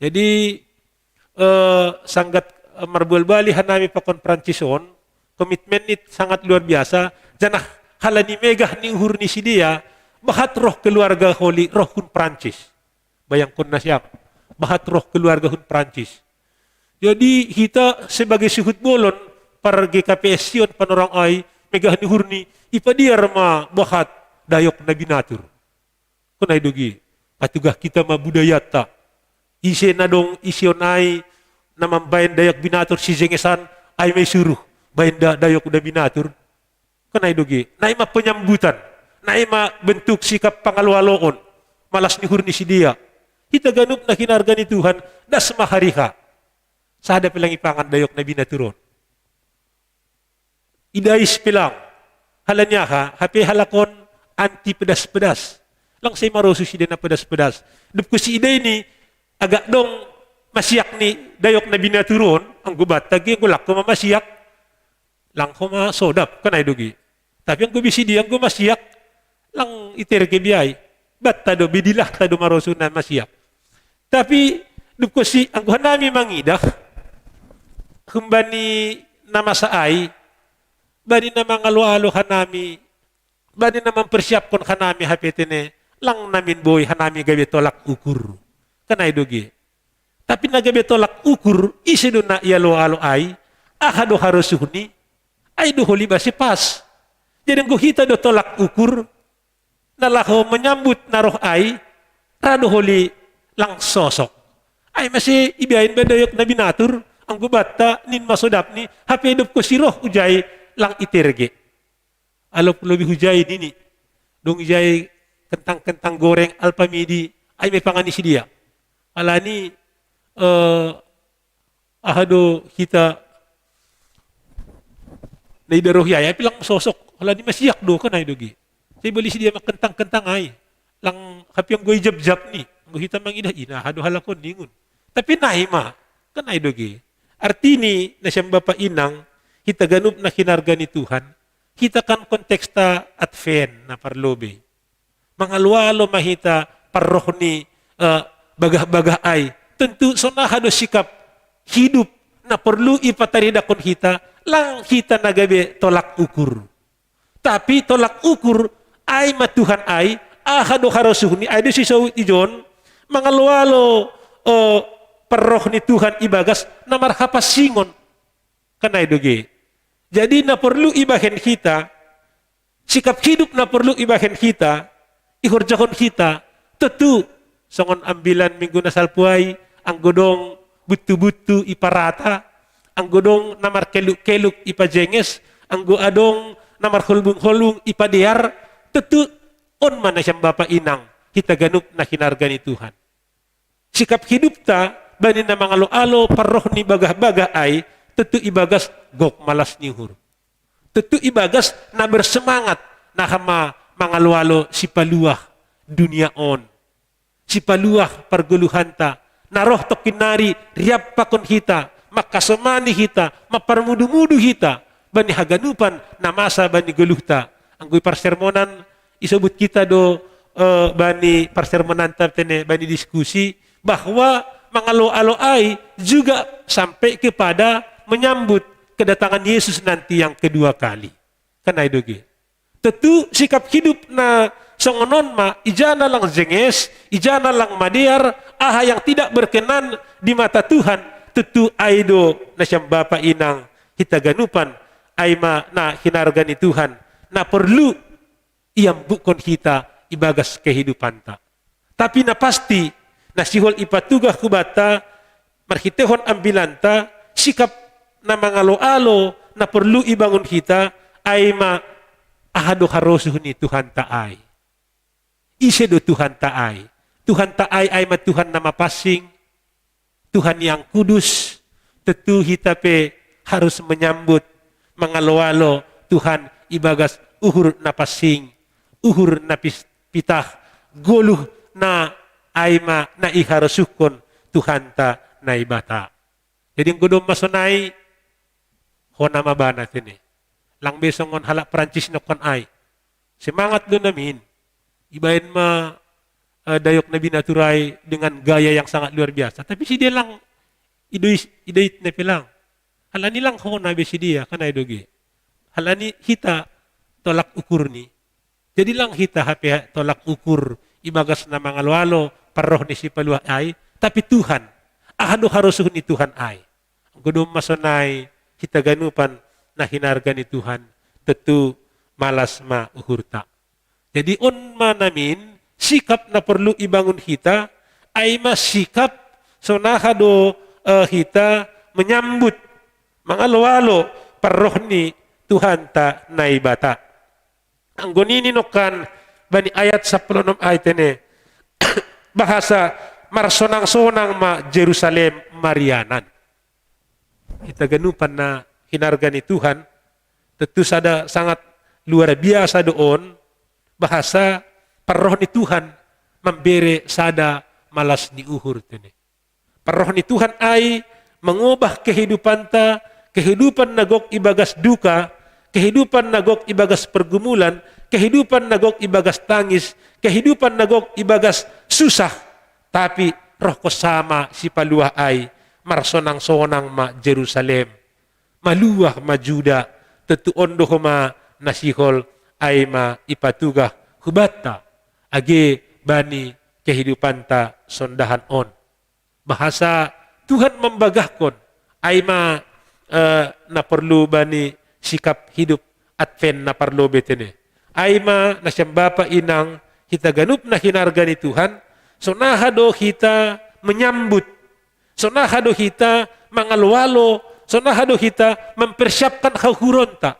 Jadi, eh, sanggat, eh, marboal-bali hanami pakon Prancis on, komitmen ni sangat luar biasa, janah halani megah ni uhur ni sidea, bahat roh keluarga holi roh hun Prancis. Bayangkon nasiam, bahat roh keluarga hun Prancis. Jadi hita sebagai suhut bolon, par G K P S Sion panorang ai, megah ni uhur ni, ipadiar ma bahat dayok na binatur. Kan ai do ge, patugah hita ma budayata. Ise na dong i Sion ai, na mambaen dayok binatur sijengesan, ai ma isuruh baen da dayok na binatur. Kan ai do ge, na i ma penyambutan, na i ma bentuk sikap pangalo-aloon, malas ni uhur ni sidea. Hita ganup na hinarga ni Tuhan, das ma hariha. Sada pe lang ipangan dayok na binatur on. Idais pe lang. Halani aha? Hape halak on anti pedas-pedas. Lang sai marosu sidea na pedas-pedas. Dob husi idai ni agak dong masiak ni dayok na binatur on, anggo banta ge anggo lang ho ma masiak, lang ho ma sodap, kan ai do ge. Tapi anggo be sidea anggo masiak, lang iterge be ai. Banta do, be dilahta do marosu na masiak. Tapi dob husi anggo hanami mangidah, humbani na masa ai, bani na mangalo-alo hanami, bani na mampersiapkon hanami hape tene, lang namin boi hanami gabe tolak ukur. Kan ai do ge. Tapi na gabe tolak ukur, ise do na ialo-alo ai, Aha do harosuhni, ai do holi basi pas. Jadi anggo hita do tolak ukur, na laho manyambut na roh ai, ra do holi lang sosok. Ai mase ibaen badayok na binatur, anggo banta nin masodapni, hape dob kosi roh ujai lang iterge. Alop lobi hujai nini. Dung ijai kentang-kentang goreng Alfamidi, ai me pangani sidia. Alani eh, aha do hita na ida roh ai, ai pe lang sosok. Alani masiak do kan ai doge. Sai bali sidia ma kentang-kentang ai. Lang hape anggo ijabjab ni. Anggo hita mangidah ina aha do halakon ningun. Tapi nai ma kan ai doge. Artini na sian bapa inang, hita ganup na hinarga ni Tuhan, hita kan konteksta Advent na parlobei. Mangaloalo ma hita parroh ni eh, bagah-bagah ai. Tentu sonaha do sikap hidup na porlu ipataridakon hita, lang hita na gabe tolak ukur. Tapi tolak ukur ai ma Tuhan ai, aha do harosuhni ai do sisout ijon, mangaloalo eh, parroh ni Tuhan ibagas na marhapansingon. Kan ai doge. Jadi na porlu ibahen hita, sikap hidup na porlu ibahen hita, ihorjahon hita, tentu songon ambilan minggu na salpu ai, anggo dong buttu-buttu iparata, anggo dong na markeluk-keluk ipajenges, anggo adong na marholbung-holbung ipadear, tentu on ma na sian bapa inang, hita ganup na hinarga ni Tuhan. Sikap hidupta bani na mangaloalo parroh ni bagah-bagah ai, tentu ibagas gok malas ni uhur. Tentu ibagas na bersemangat, na hama mangaloalo sipaluah dunia on. Sipaluah pargoluhanta, na roh tongkin nari riap pakon hita, mangkasomani hita, mamparmudu-mudu hita, bani haganupan na masa bani goluhta. Anggo i parsermonan, isobut hita do eh, bani parsermonanta tene bani diskusi, bahwa mangalo-alo ai juga sampai kepada menyambut kedatangan Yesus nanti yang kedua kali. Kan ai doge. Tentu sikap hidup na songon on ma, ijana lang jenges, ijana lang madear, aha yang tidak berkenan di mata Tuhan, tentu ai do na sian bapa inang hita ganupan, ai ma na hinarga ni Tuhan, na porlu iambukkon hita ibagas kehidupanta. Tapi na pasti, na sihol ipatugah hubanta, marhitehon ambilanta, sikap na mangalo-alo, na porlu ibangun hita, ai ma aha do harosuh ni Tuhanta ai. Ise do Tuhanta ai? Tuhanta ai, ai ma Tuhan na mapansing, Tuhan yang kudus, tentu hita pe harus menyambut, mangalo-alo Tuhan ibagas uhur na pansing, uhur na pis- pitah, goluh na ai ma na iharosuhkon Tuhanta Naibata. Jadi anggo doma sonai, hona ma bana tene. Lang be songon halak Prancis nongkon ai. Semangat do namin. Ibaen ma eh, dayok na binatur ai dengan gaya yang sangat luar biasa. Tapi sidia lang idoit, idoit na pe lang. Alani lang hona be sidia kan ai doge. Alani hita tolak ukur ni. Jadi lang hita hape tolak ukur ibagas na mangalo-alo parroh ni sipaluah ai, tapi Tuhan. Aha do harosuh ni Tuhan ai. Anggo doma sonai hita ganupan na hinarga ni Tuhan, tentu malas ma uhurta. Jadi on ma namin sikap na porlu ibangun hita, ai ma sikap sonaha do eh, hita menyambut, mangalo-alo parroh ni Tuhanta Naibata. Anggo nini nongkan bani ayat sampulu onom ai tene, bahasa marsonang-sonang ma Jerusalem marianan. Hita ganupan na hinarga ni Tuhan, tentu sada sangat luar biasa do on, bahasa parroh ni Tuhan mambere sada malas ni uhur tene. Parroh ni Tuhan ai mangobah kehidupanta, kehidupan na gok ibagas duka, kehidupan na gok ibagas pergumulan, kehidupan na gok ibagas tangis, kehidupan na gok ibagas susah, tapi roh ko sama sipaluah ai, marsonang-sonang ma Jerusalem. Maluah ma Juda, tentu on do homa na sihol ai ma ipatugah hubanta, age bani kehidupanta sondahan on. Bahasa Tuhan mambagahkon, ai ma eh, na porlu bani sikap hidup Advent na parlobei tene. Ai ma na sian bapa inang hita ganup na hinarga ni Tuhan, sonaha do hita menyambut, sonaha do hita mangalo-alo, sonaha do hita mempersiapkan hauhuronta,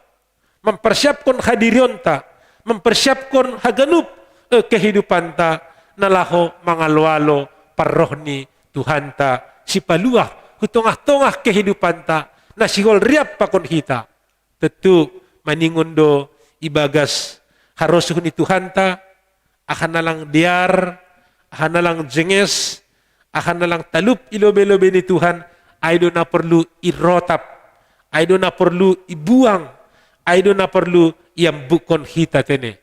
mempersiapkan hadirionta, mempersiapkan haganup, eh, kehidupanta, na laho mangalo-alo parroh ni Tuhanta, sipaluah hu tongah-tongah kehidupanta, na sihol riap pakon hita. Tontu maningon do ibagas harosuh ni Tuhanta, aha na lang dear, aha na lang jenges, aha na lang talup i lobei-lobei ni Tuhan, ai do na porlu irotap, ai do na porlu ibuang, ai do na porlu iambukkon hita tene.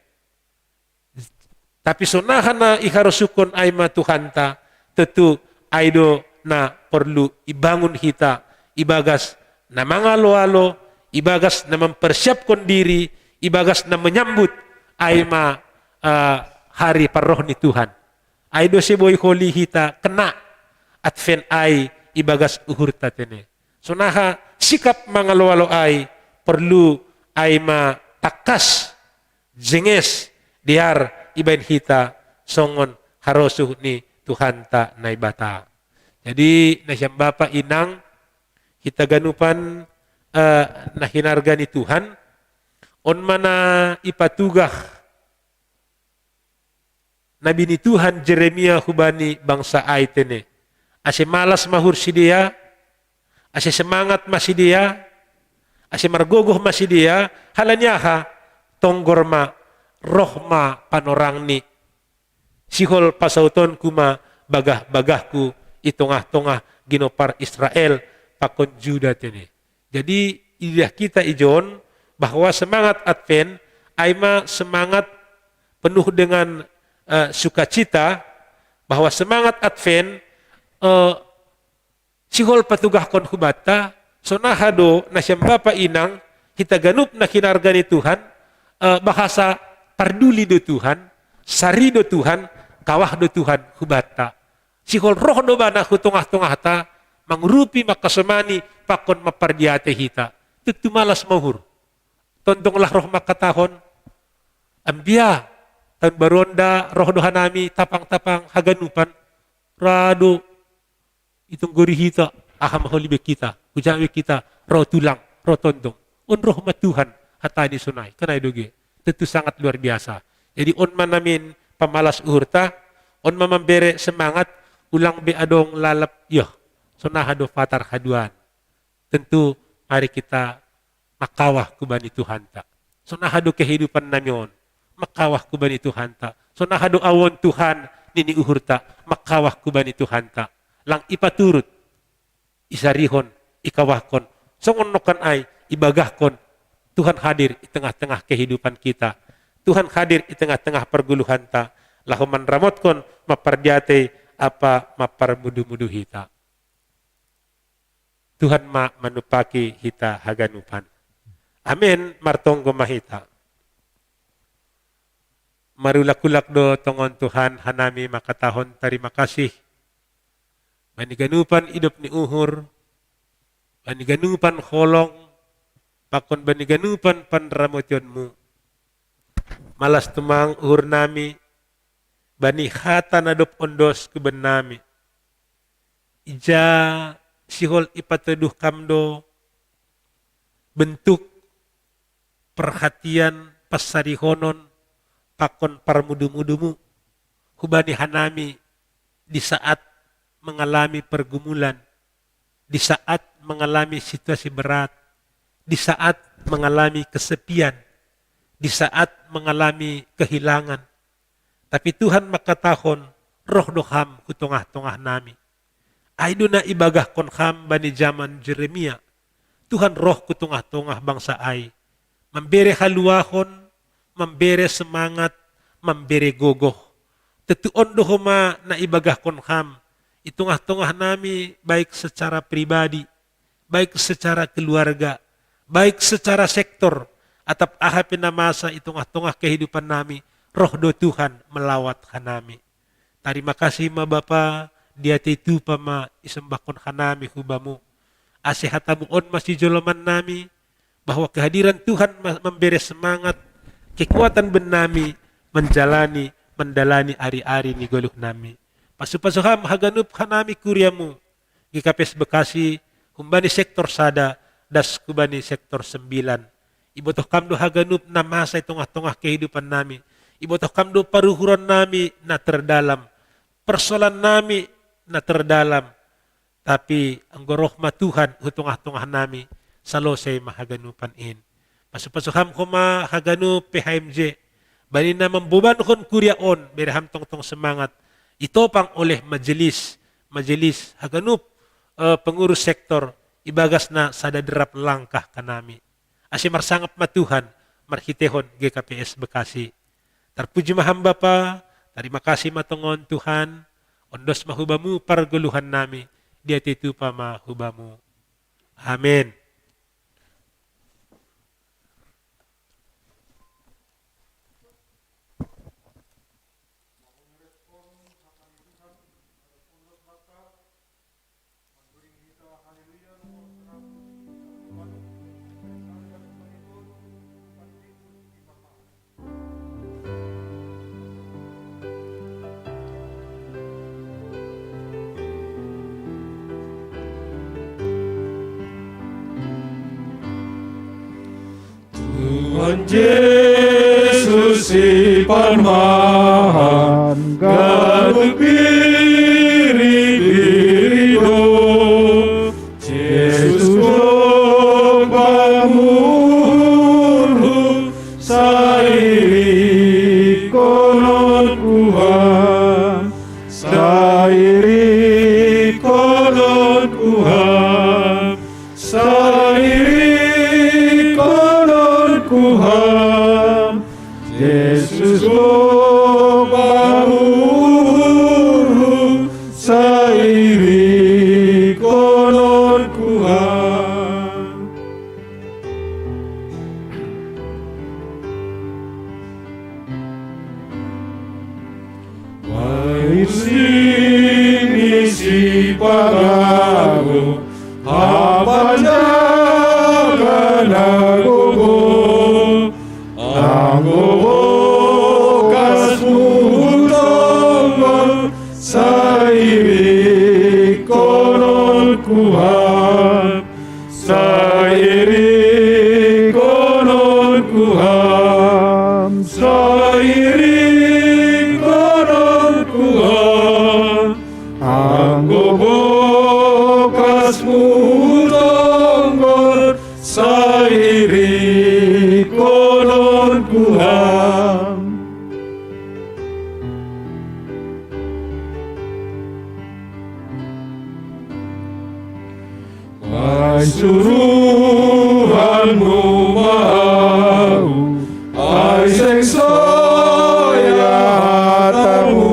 Tapi sonaha na iharosuhkon ai ma Tuhanta, tontu ai do na porlu ibangun hita, ibagas na mangalo-alo, ibagas na mempersiapkan diri, ibagas na menyambut ai ma, eh, hari parroh ni Tuhan. Ai do se boi holi hita kena Advent ai ibagas uhurta tene. Sonaha sikap mangalo-alo ai porlu ai ma tangkas, jenges, dear ibaen hita songon harosuh ni Tuhanta Naibata. Jadi na sian bapa inang hita ganupan, eh, na hinarga ni Tuhan, on ma na ipatugah nabi ni Tuhan Jeremia hubani bangsa ai tene. Ase malas ma uhur sidea, ase semangat ma sidea, ase margogoh ma sidea, halani aha? Tonggor ma, roh ma panorangni. Sihol pasautonku ma bagah-bagahku i tongah-tongah ginompar Israel pakon Juda tene. Jadi ididah hita ijon bahwa semangat Advent ai ma semangat penuh dengan, eh, sukacita, bahwa semangat Advent, eh, sihol patugahkon hubanta, sonaha do na sian bapa inang hita ganup na hinarga ni Tuhan, eh, bahasa parduli do Tuhan, sari do Tuhan, kawah do Tuhan hubanta. Sihol roh do ibana hu tongah-tongahta, mangurupi, mangkasomani, pakon mampardiatei hita. Tontu malas ma uhur. Tongtong lah roh mangkatahon, ambia, taon baru on da roh do hanami tapang-tapang haganupan. Ra do itunggori hita, aha ma holi be hita, hujama be hita, ro tulang, ro tondong. On roh ma Tuhan, hata ni sonai, kan ai do ge. Tontu sangat luar biasa. Jadi on ma namin pamalas uhurta, on ma mambere semangat, ulang be adong lalap, yoh, sonaha do patar haduan. Tontu mari hita mangkawah hubani Tuhanta. Sonaha do kehidupan nami on, mangkawah hubani Tuhanta. Sonaha do ahu on Tuhan, nini uhurta, mangkawah hubani Tuhanta. Lang ipaturut, isarihon, ikawahkon. Songon nongkan ai, ibagahkon. Tuhan hadir i tengah-tengah kehidupan hita. Tuhan hadir i tengah-tengah pargoluhanta. Laho manramotkon, mampardiatei, ampa mamparmudu-mudu hita. Tuhan ma manumpaki hita haganupan. Amen, martonggo ma hita. Marulak-ulak do tongon Tuhan hanami mangkatahon tarima kasih. Bani ganupan idop ni uhur, bani ganupan holong, pakon bani ganupan panramotionmu. Malas tumang uhur nami, bani hata na dob ondos hubannami. Ija sihol ipatoduh Kam do bentuk perhatian, pansarihonon, pakon parmudu-mudumu hubani hanami di saat mengalami pergumulan, di saat mengalami situasi berat, di saat mengalami kesepian, di saat mengalami kehilangan. Tapi Tuhan mangkatahon, roh do Ham hu tongah-tongah nami. Ai do na ibagahkon Ham bani jaman Jeremia. Tuhan roh hu tongah-tongah bangsa ai, mambere haluahon, mambere semangat, mambere gogoh. Tontu on do homa na ibagahkon Ham i tongah-tongah nami, baik secara pribadi, baik secara keluarga, baik secara sektor, atap aha pe na masa i tongah-tongah kehidupan nami, roh do Tuhan melawat hanami. Tarima kasih ma Bapa, diatei tupa ma isembahkon hanami hu Bamu. Ase hatamu on ma sijoloman nami, bahwa kehadiran Tuhan ma-, mambere semangat, kekuatan ben nami menjalani, mendalani ari-ari ni goluh nami. Pasu-pasu Ham haganup hanami kuriamu, G K P S Bekasi, humbani sektor sada, das hubani sektor sembilan. Ibotoh Kam do haganup na masa i tongah-tongah kehidupan nami. Ibotoh Kam do paruhuron nami na terdalam, persoalan nami na terdalam. Tapi anggo roh ma Tuhan hu tongah-tongah nami, salosei ma haganupan in. Pasu-pasu Ham homa haganup P H M J, bani na mambobankon kuria on, bere Ham tongtong semangat, itopang oleh majelis, majelis haganup, eh, pengurus sektor, ibagas na sada derap langkah hanami. Ase marsangap ma Tuhan marhitehon G K P S Bekasi. Tarpuji ma Ham Bapa, tarima kasih ma tongon Tuhan, ondos ma hu Bamu pargoluhan nami, diatei tupa ma hu Bamu. Amin. Tuhan Jesus si parmahan, ganup biri-biri do. Jesus do pamuhorhu, sai iringkonon hu Ham, sai iringkonon hu Ham. Sai iringkonon hu Ham, Jesus do pamuhorhu, sai iringkonon hu Ham. Ai si ni si pagago, hapanjaga na gogo, anggo bokas hu tonggor, sai iringkonon hu Ham. Sai iringkonon hu Ham, sai iringkonon hu Ham. Anggo bokas hu tonggor, sai iringkonon hu Ham. Paisuruhanmu ma ahu, ai seng soya hatamu,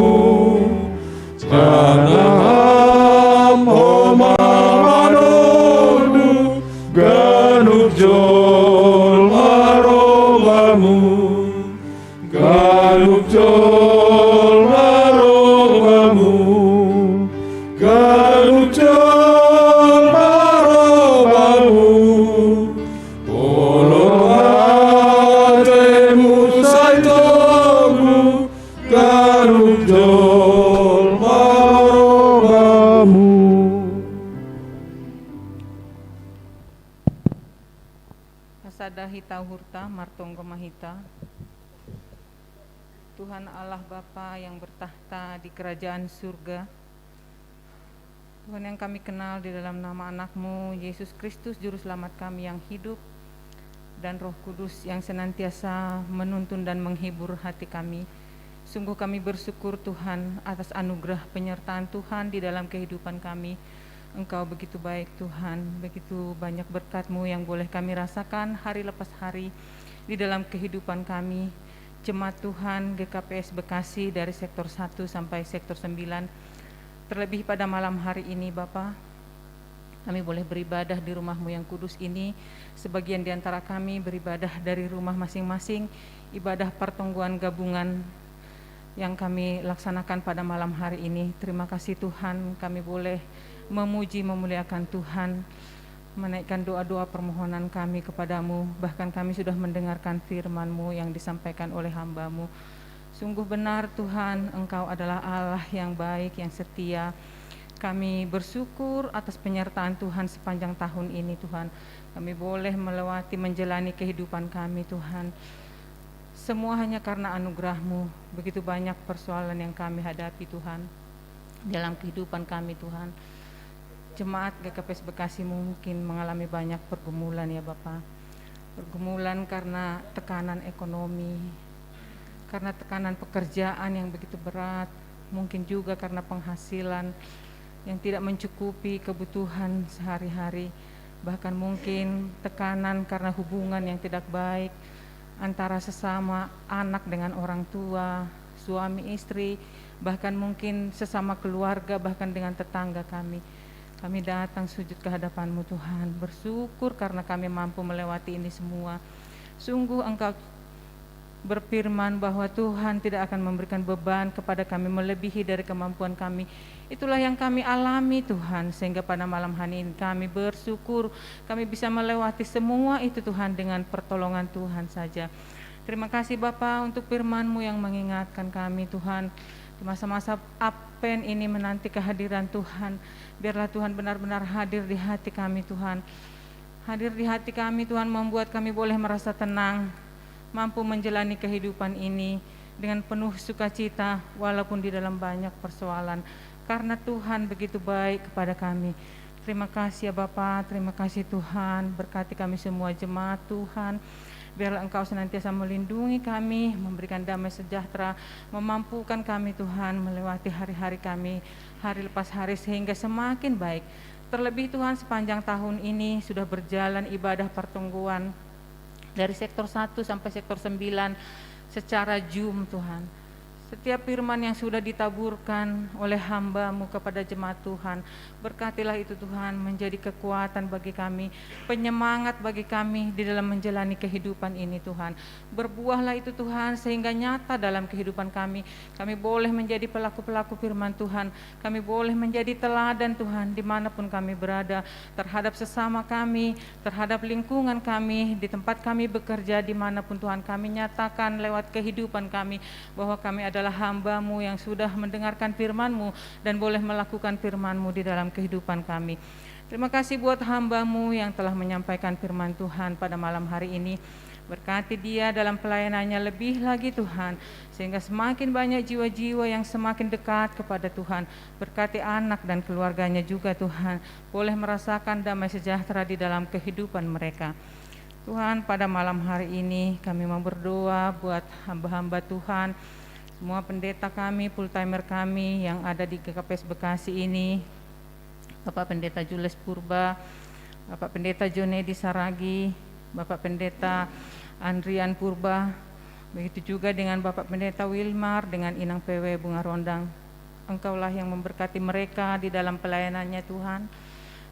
janah Ham homa manogu ganup jolma ro Bamu. Ganup jolma ro Bamu, ganup jolma ro Bamu, olo hatemu sai togu, ganup jolma ro Bamu. Pasada hita uhurta, martonggo ma hita. Tuhan Allah Bapa yang bertakhta di kerajaan surga, Tuhan yang kami kenal di dalam nama Anak-Mu, Yesus Kristus, Juru Selamat kami yang hidup, dan Roh Kudus yang senantiasa menuntun dan menghibur hati kami. Sungguh kami bersyukur, Tuhan, atas anugerah penyertaan Tuhan di dalam kehidupan kami. Engkau begitu baik, Tuhan. Begitu banyak berkat-Mu yang boleh kami rasakan hari lepas hari di dalam kehidupan kami. Jemaat Tuhan G K P S Bekasi dari sektor satu sampai sektor sembilan. Terlebih pada malam hari ini, Bapa, kami boleh beribadah di rumah-Mu yang kudus ini. Sebagian di antara kami beribadah dari rumah masing-masing, ibadah pertonggoan gabungan yang kami laksanakan pada malam hari ini. Terima kasih, Tuhan, kami boleh memuji, memuliakan Tuhan. menaikkan doa-doa permohonan kami kepadamu, bahkan kami sudah mendengarkan firman-Mu yang disampaikan oleh hamba-Mu. Sungguh benar Tuhan, Engkau adalah Allah yang baik, yang setia. Kami bersyukur atas penyertaan Tuhan sepanjang tahun ini Tuhan. Kami boleh melewati, menjalani kehidupan kami Tuhan. Semua hanya karena anugerah-Mu. Begitu banyak persoalan yang kami hadapi Tuhan, dalam kehidupan kami Tuhan. Jemaat G K P S Bekasi mungkin mengalami banyak pergumulan ya Bapak. Pergumulan karena tekanan ekonomi, karena tekanan pekerjaan yang begitu berat, mungkin juga karena penghasilan yang tidak mencukupi kebutuhan sehari-hari, bahkan mungkin tekanan karena hubungan yang tidak baik antara sesama anak dengan orang tua, suami istri, bahkan mungkin sesama keluarga, bahkan dengan tetangga kami. Kami datang sujud ke hadapan-Mu Tuhan, bersyukur karena kami mampu melewati ini semua. Sungguh Engkau berfirman bahwa Tuhan tidak akan memberikan beban kepada kami melebihi dari kemampuan kami. Itulah yang kami alami Tuhan, sehingga pada malam hari ini kami bersyukur kami bisa melewati semua itu Tuhan dengan pertolongan Tuhan saja. Terima kasih Bapa untuk firman-Mu yang mengingatkan kami Tuhan. Di masa-masa Advent ini menanti kehadiran Tuhan. Biarlah Tuhan benar-benar hadir di hati kami Tuhan. Hadir di hati kami Tuhan membuat kami boleh merasa tenang, mampu menjalani kehidupan ini dengan penuh sukacita walaupun di dalam banyak persoalan. Karena Tuhan begitu baik kepada kami. Terima kasih ya Bapa, terima kasih Tuhan, berkati kami semua jemaat Tuhan. Biarlah Engkau senantiasa melindungi kami, memberikan damai sejahtera, memampukan kami Tuhan melewati hari-hari kami, hari lepas hari sehingga semakin baik. Terlebih Tuhan sepanjang tahun ini sudah berjalan ibadah pertungguan dari sektor satu sampai sektor sembilan secara Zoom Tuhan. Setiap firman yang sudah ditaburkan oleh hamba-Mu kepada jemaat Tuhan, berkatilah itu Tuhan menjadi kekuatan bagi kami, penyemangat bagi kami di dalam menjalani kehidupan ini Tuhan. Berbuahlah itu Tuhan sehingga nyata dalam kehidupan kami. Kami boleh menjadi pelaku-pelaku firman Tuhan. Kami boleh menjadi teladan Tuhan dimanapun kami berada terhadap sesama kami, terhadap lingkungan kami, di tempat kami bekerja, dimanapun Tuhan kami nyatakan lewat kehidupan kami bahwa kami adalah hamba-Mu yang sudah mendengarkan firman-Mu dan boleh melakukan firman-Mu di dalam kehidupan kami. Terima kasih buat hamba-Mu yang telah menyampaikan firman Tuhan pada malam hari ini. Berkati dia dalam pelayanannya lebih lagi Tuhan, sehingga semakin banyak jiwa-jiwa yang semakin dekat kepada Tuhan. Berkati anak dan keluarganya juga Tuhan, boleh merasakan damai sejahtera di dalam kehidupan mereka. Tuhan, pada malam hari ini kami mau berdoa buat hamba-hamba Tuhan, semua pendeta kami, full timer kami yang ada di G K P S Bekasi ini, Bapak Pendeta Jules Purba, Bapak Pendeta Jonedi Saragi, Bapak Pendeta Andrian Purba, begitu juga dengan Bapak Pendeta Wilmar dengan Inang P W Bunga Rondang. Engkaulah yang memberkati mereka di dalam pelayanannya Tuhan.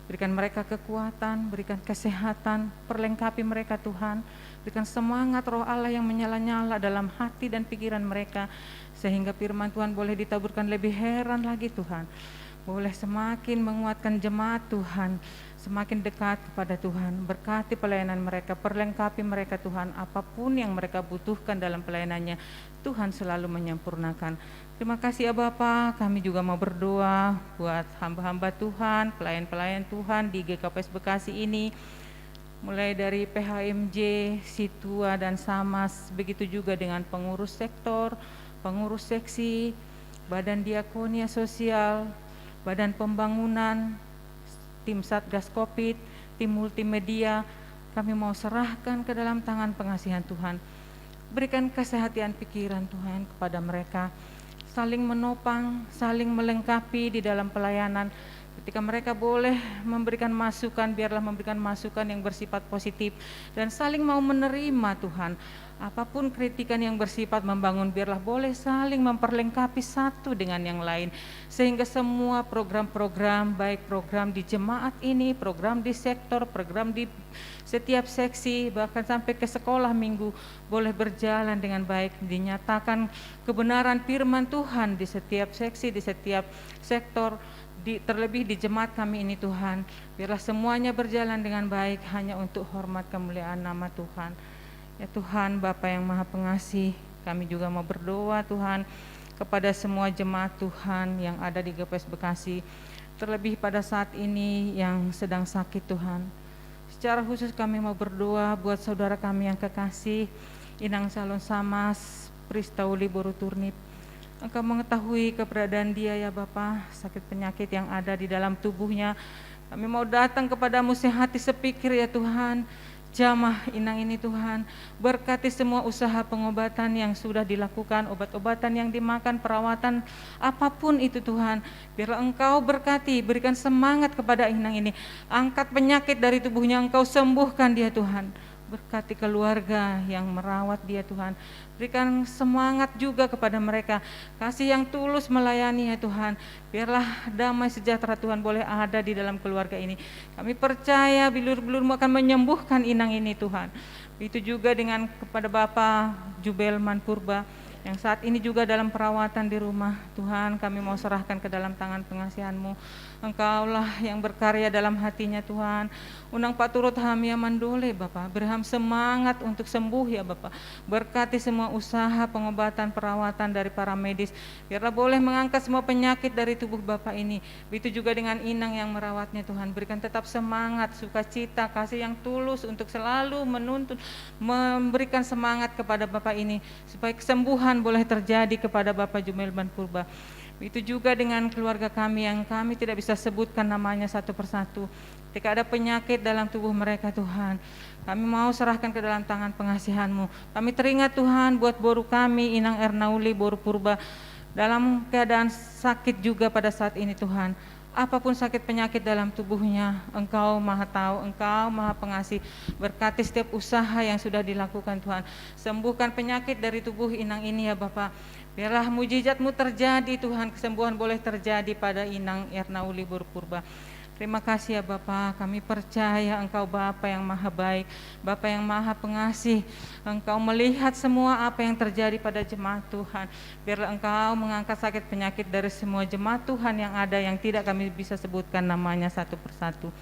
Berikan mereka kekuatan, berikan kesehatan, perlengkapi mereka Tuhan. Berikan semangat Roh Allah yang menyala-nyala dalam hati dan pikiran mereka, sehingga firman Tuhan boleh ditaburkan lebih heran lagi Tuhan. Boleh semakin menguatkan jemaat Tuhan, semakin dekat kepada Tuhan. Berkati pelayanan mereka, perlengkapi mereka Tuhan, apapun yang mereka butuhkan dalam pelayanannya, Tuhan selalu menyempurnakan. Terima kasih ya Bapa, kami juga mau berdoa buat hamba-hamba Tuhan, pelayan-pelayan Tuhan di G K P S Bekasi ini, mulai dari P H M J, Situa dan Samas, begitu juga dengan pengurus sektor, pengurus seksi, Badan Diakonia Sosial, Badan Pembangunan, tim Satgas Covid, tim multimedia, kami mau serahkan ke dalam tangan pengasihan Tuhan. Berikan kesehatan pikiran Tuhan kepada mereka, saling menopang, saling melengkapi di dalam pelayanan. Ketika mereka boleh memberikan masukan, biarlah memberikan masukan yang bersifat positif dan saling mau menerima Tuhan. Apapun kritikan yang bersifat membangun, biarlah boleh saling memperlengkapi satu dengan yang lain, sehingga semua program-program, baik program di jemaat ini, program di sektor, program di setiap seksi, bahkan sampai ke sekolah minggu, boleh berjalan dengan baik. Dinyatakan kebenaran firman Tuhan di setiap seksi, di setiap sektor, di, terlebih di jemaat kami ini, Tuhan. Biarlah semuanya berjalan dengan baik hanya untuk hormat kemuliaan nama Tuhan. Ya Tuhan, Bapa yang Maha Pengasih, kami juga mau berdoa, Tuhan, kepada semua jemaat Tuhan yang ada di G P S Bekasi, terlebih pada saat ini yang sedang sakit, Tuhan. Secara khusus kami mau berdoa buat saudara kami yang kekasih, Inang Salon Samas, Pristauli Boru Turnip. Engkau mengetahui keberadaan dia ya Bapa, sakit penyakit yang ada di dalam tubuhnya. Kami mau datang kepadamu sehati sepikir ya Tuhan. Jamah Inang ini Tuhan, berkati semua usaha pengobatan yang sudah dilakukan, obat-obatan yang dimakan, perawatan apapun itu Tuhan. Biarlah Engkau berkati, berikan semangat kepada Inang ini. Angkat penyakit dari tubuhnya, Engkau sembuhkan dia Tuhan. Berkati keluarga yang merawat dia Tuhan. Berikan semangat juga kepada mereka. Kasih yang tulus melayani ya Tuhan. Biarlah damai sejahtera Tuhan boleh ada di dalam keluarga ini. Kami percaya bilur-bilur-Mu akan menyembuhkan Inang ini Tuhan. Itu juga dengan kepada Bapa Jubel Manpurba yang saat ini juga dalam perawatan di rumah. Tuhan, kami mau serahkan ke dalam tangan pengasihan-Mu. Engkaulah yang berkarya dalam hatinya Tuhan. Unang paturut hamia mandole Bapa, beri ham semangat untuk sembuh ya Bapa. Berkati semua usaha pengobatan perawatan dari para medis. Biarlah boleh mengangkat semua penyakit dari tubuh Bapa ini. Begitu juga dengan Inang yang merawatnya Tuhan. Berikan tetap semangat, sukacita, kasih yang tulus untuk selalu menuntun, memberikan semangat kepada Bapa ini. Supaya kesembuhan boleh terjadi kepada Bapa Jumel Manpurba. Begitu juga dengan keluarga kami yang kami tidak bisa sebutkan namanya satu persatu. Ketika ada penyakit dalam tubuh mereka Tuhan, kami mau serahkan ke dalam tangan pengasihan-Mu. Kami teringat Tuhan buat boru kami, Inang Ernauli Boru Purba, dalam keadaan sakit juga pada saat ini Tuhan. Apapun sakit penyakit dalam tubuhnya, Engkau Maha Tahu, Engkau Maha Pengasih. Berkati setiap usaha yang sudah dilakukan Tuhan. Sembuhkan penyakit dari tubuh Inang ini ya Bapa. Biarlah mujizat-Mu terjadi Tuhan, kesembuhan boleh terjadi pada Inang Ernauli Boru Purba. Terima kasih ya Bapa, kami percaya Engkau Bapa yang maha baik, Bapa yang maha pengasih. Engkau melihat semua apa yang terjadi pada jemaat Tuhan. Biarlah Engkau mengangkat sakit penyakit dari semua jemaat Tuhan yang ada yang tidak kami bisa sebutkan namanya satu persatu.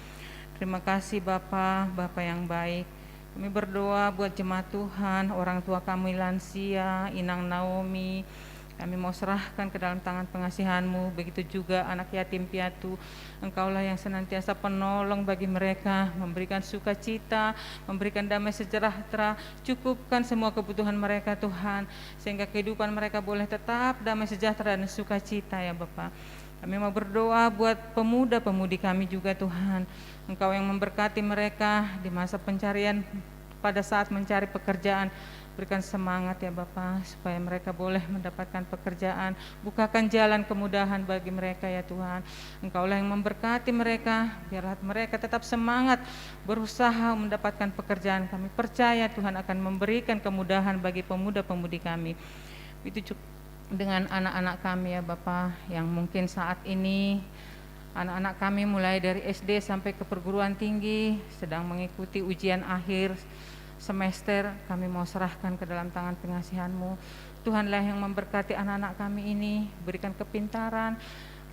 Terima kasih Bapa, Bapa yang baik. Kami berdoa buat jemaat Tuhan, orang tua kami lansia, Inang Naomi, kami mau serahkan ke dalam tangan pengasihan-Mu, begitu juga anak yatim piatu. Engkaulah yang senantiasa penolong bagi mereka, memberikan sukacita, memberikan damai sejahtera, cukupkan semua kebutuhan mereka Tuhan, sehingga kehidupan mereka boleh tetap damai sejahtera dan sukacita ya Bapa. Kami mau berdoa buat pemuda-pemudi kami juga Tuhan. Engkau yang memberkati mereka di masa pencarian pada saat mencari pekerjaan. Berikan semangat ya Bapa, supaya mereka boleh mendapatkan pekerjaan. Bukakan jalan kemudahan bagi mereka ya Tuhan. Engkaulah yang memberkati mereka, biarlah mereka tetap semangat berusaha mendapatkan pekerjaan. Kami percaya Tuhan akan memberikan kemudahan bagi pemuda-pemudi kami. Itu cukup dengan anak-anak kami ya Bapa, yang mungkin saat ini anak-anak kami mulai dari S D sampai ke perguruan tinggi sedang mengikuti ujian akhir semester. Kami mau serahkan ke dalam tangan pengasihan-Mu. Tuhanlah yang memberkati anak-anak kami ini, berikan kepintaran,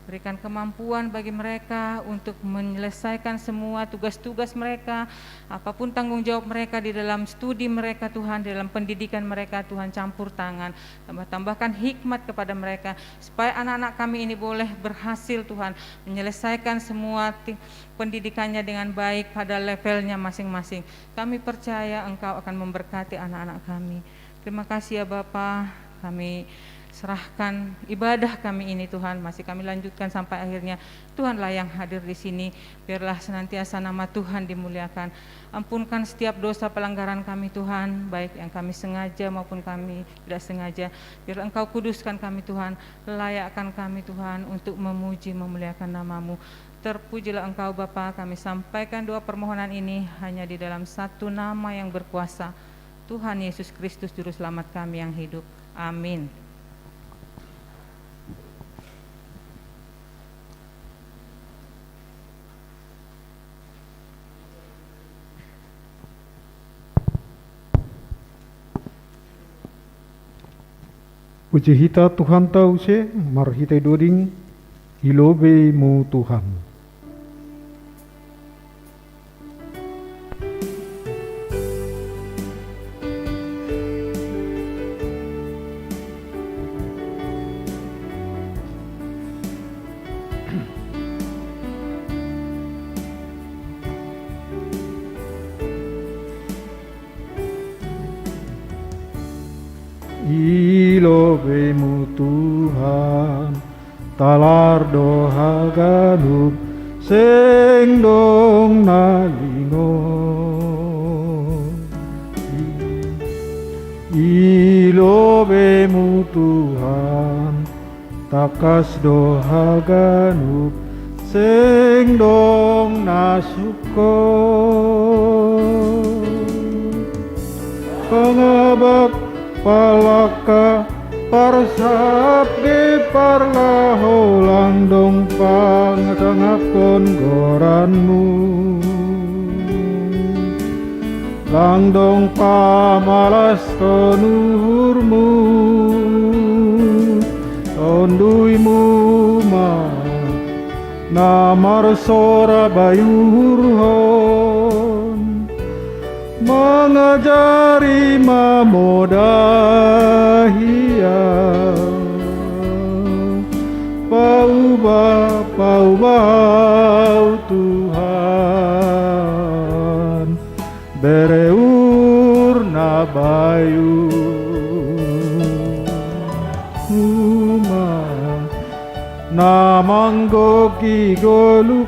berikan kemampuan bagi mereka untuk menyelesaikan semua tugas-tugas mereka, apapun tanggung jawab mereka di dalam studi mereka Tuhan, di dalam pendidikan mereka Tuhan campur tangan, tambah-tambahkan hikmat kepada mereka, supaya anak-anak kami ini boleh berhasil Tuhan, menyelesaikan semua ti-, pendidikannya dengan baik pada levelnya masing-masing. Kami percaya Engkau akan memberkati anak-anak kami. Terima kasih ya Bapa, kami serahkan ibadah kami ini Tuhan, masih kami lanjutkan sampai akhirnya. Tuhanlah yang hadir di sini, biarlah senantiasa nama Tuhan dimuliakan. Ampunkan setiap dosa pelanggaran kami Tuhan, baik yang kami sengaja maupun kami tidak sengaja. Biarlah Engkau kuduskan kami Tuhan, layakkan kami Tuhan untuk memuji memuliakan nama-Mu. Terpujilah Engkau Bapa, kami sampaikan doa permohonan ini hanya di dalam satu nama yang berkuasa, Tuhan Yesus Kristus Juru Selamat kami yang hidup. Amin. Puji hita Tuhanta use, marhitei doding, I lobei-Mu Tuhan. I lobei-Mu Tuhan, talar do haganup, seng dong na lingon. I lobei-Mu Tuhan, tangkas do haganup, seng dong na sungkot. Pangabak, palangka, parsap, ge parlaho, lang dong pangatangaphon goran-Mu. Lang dong pamalaskon uhur-Mu. Tonduy-Mu ma na marsora bayuhurhon, mangajari, mamodahon. Paubah, paubah Ahu, Tuhan, bere uhur na bayu. Uma na manggohi goluhkon,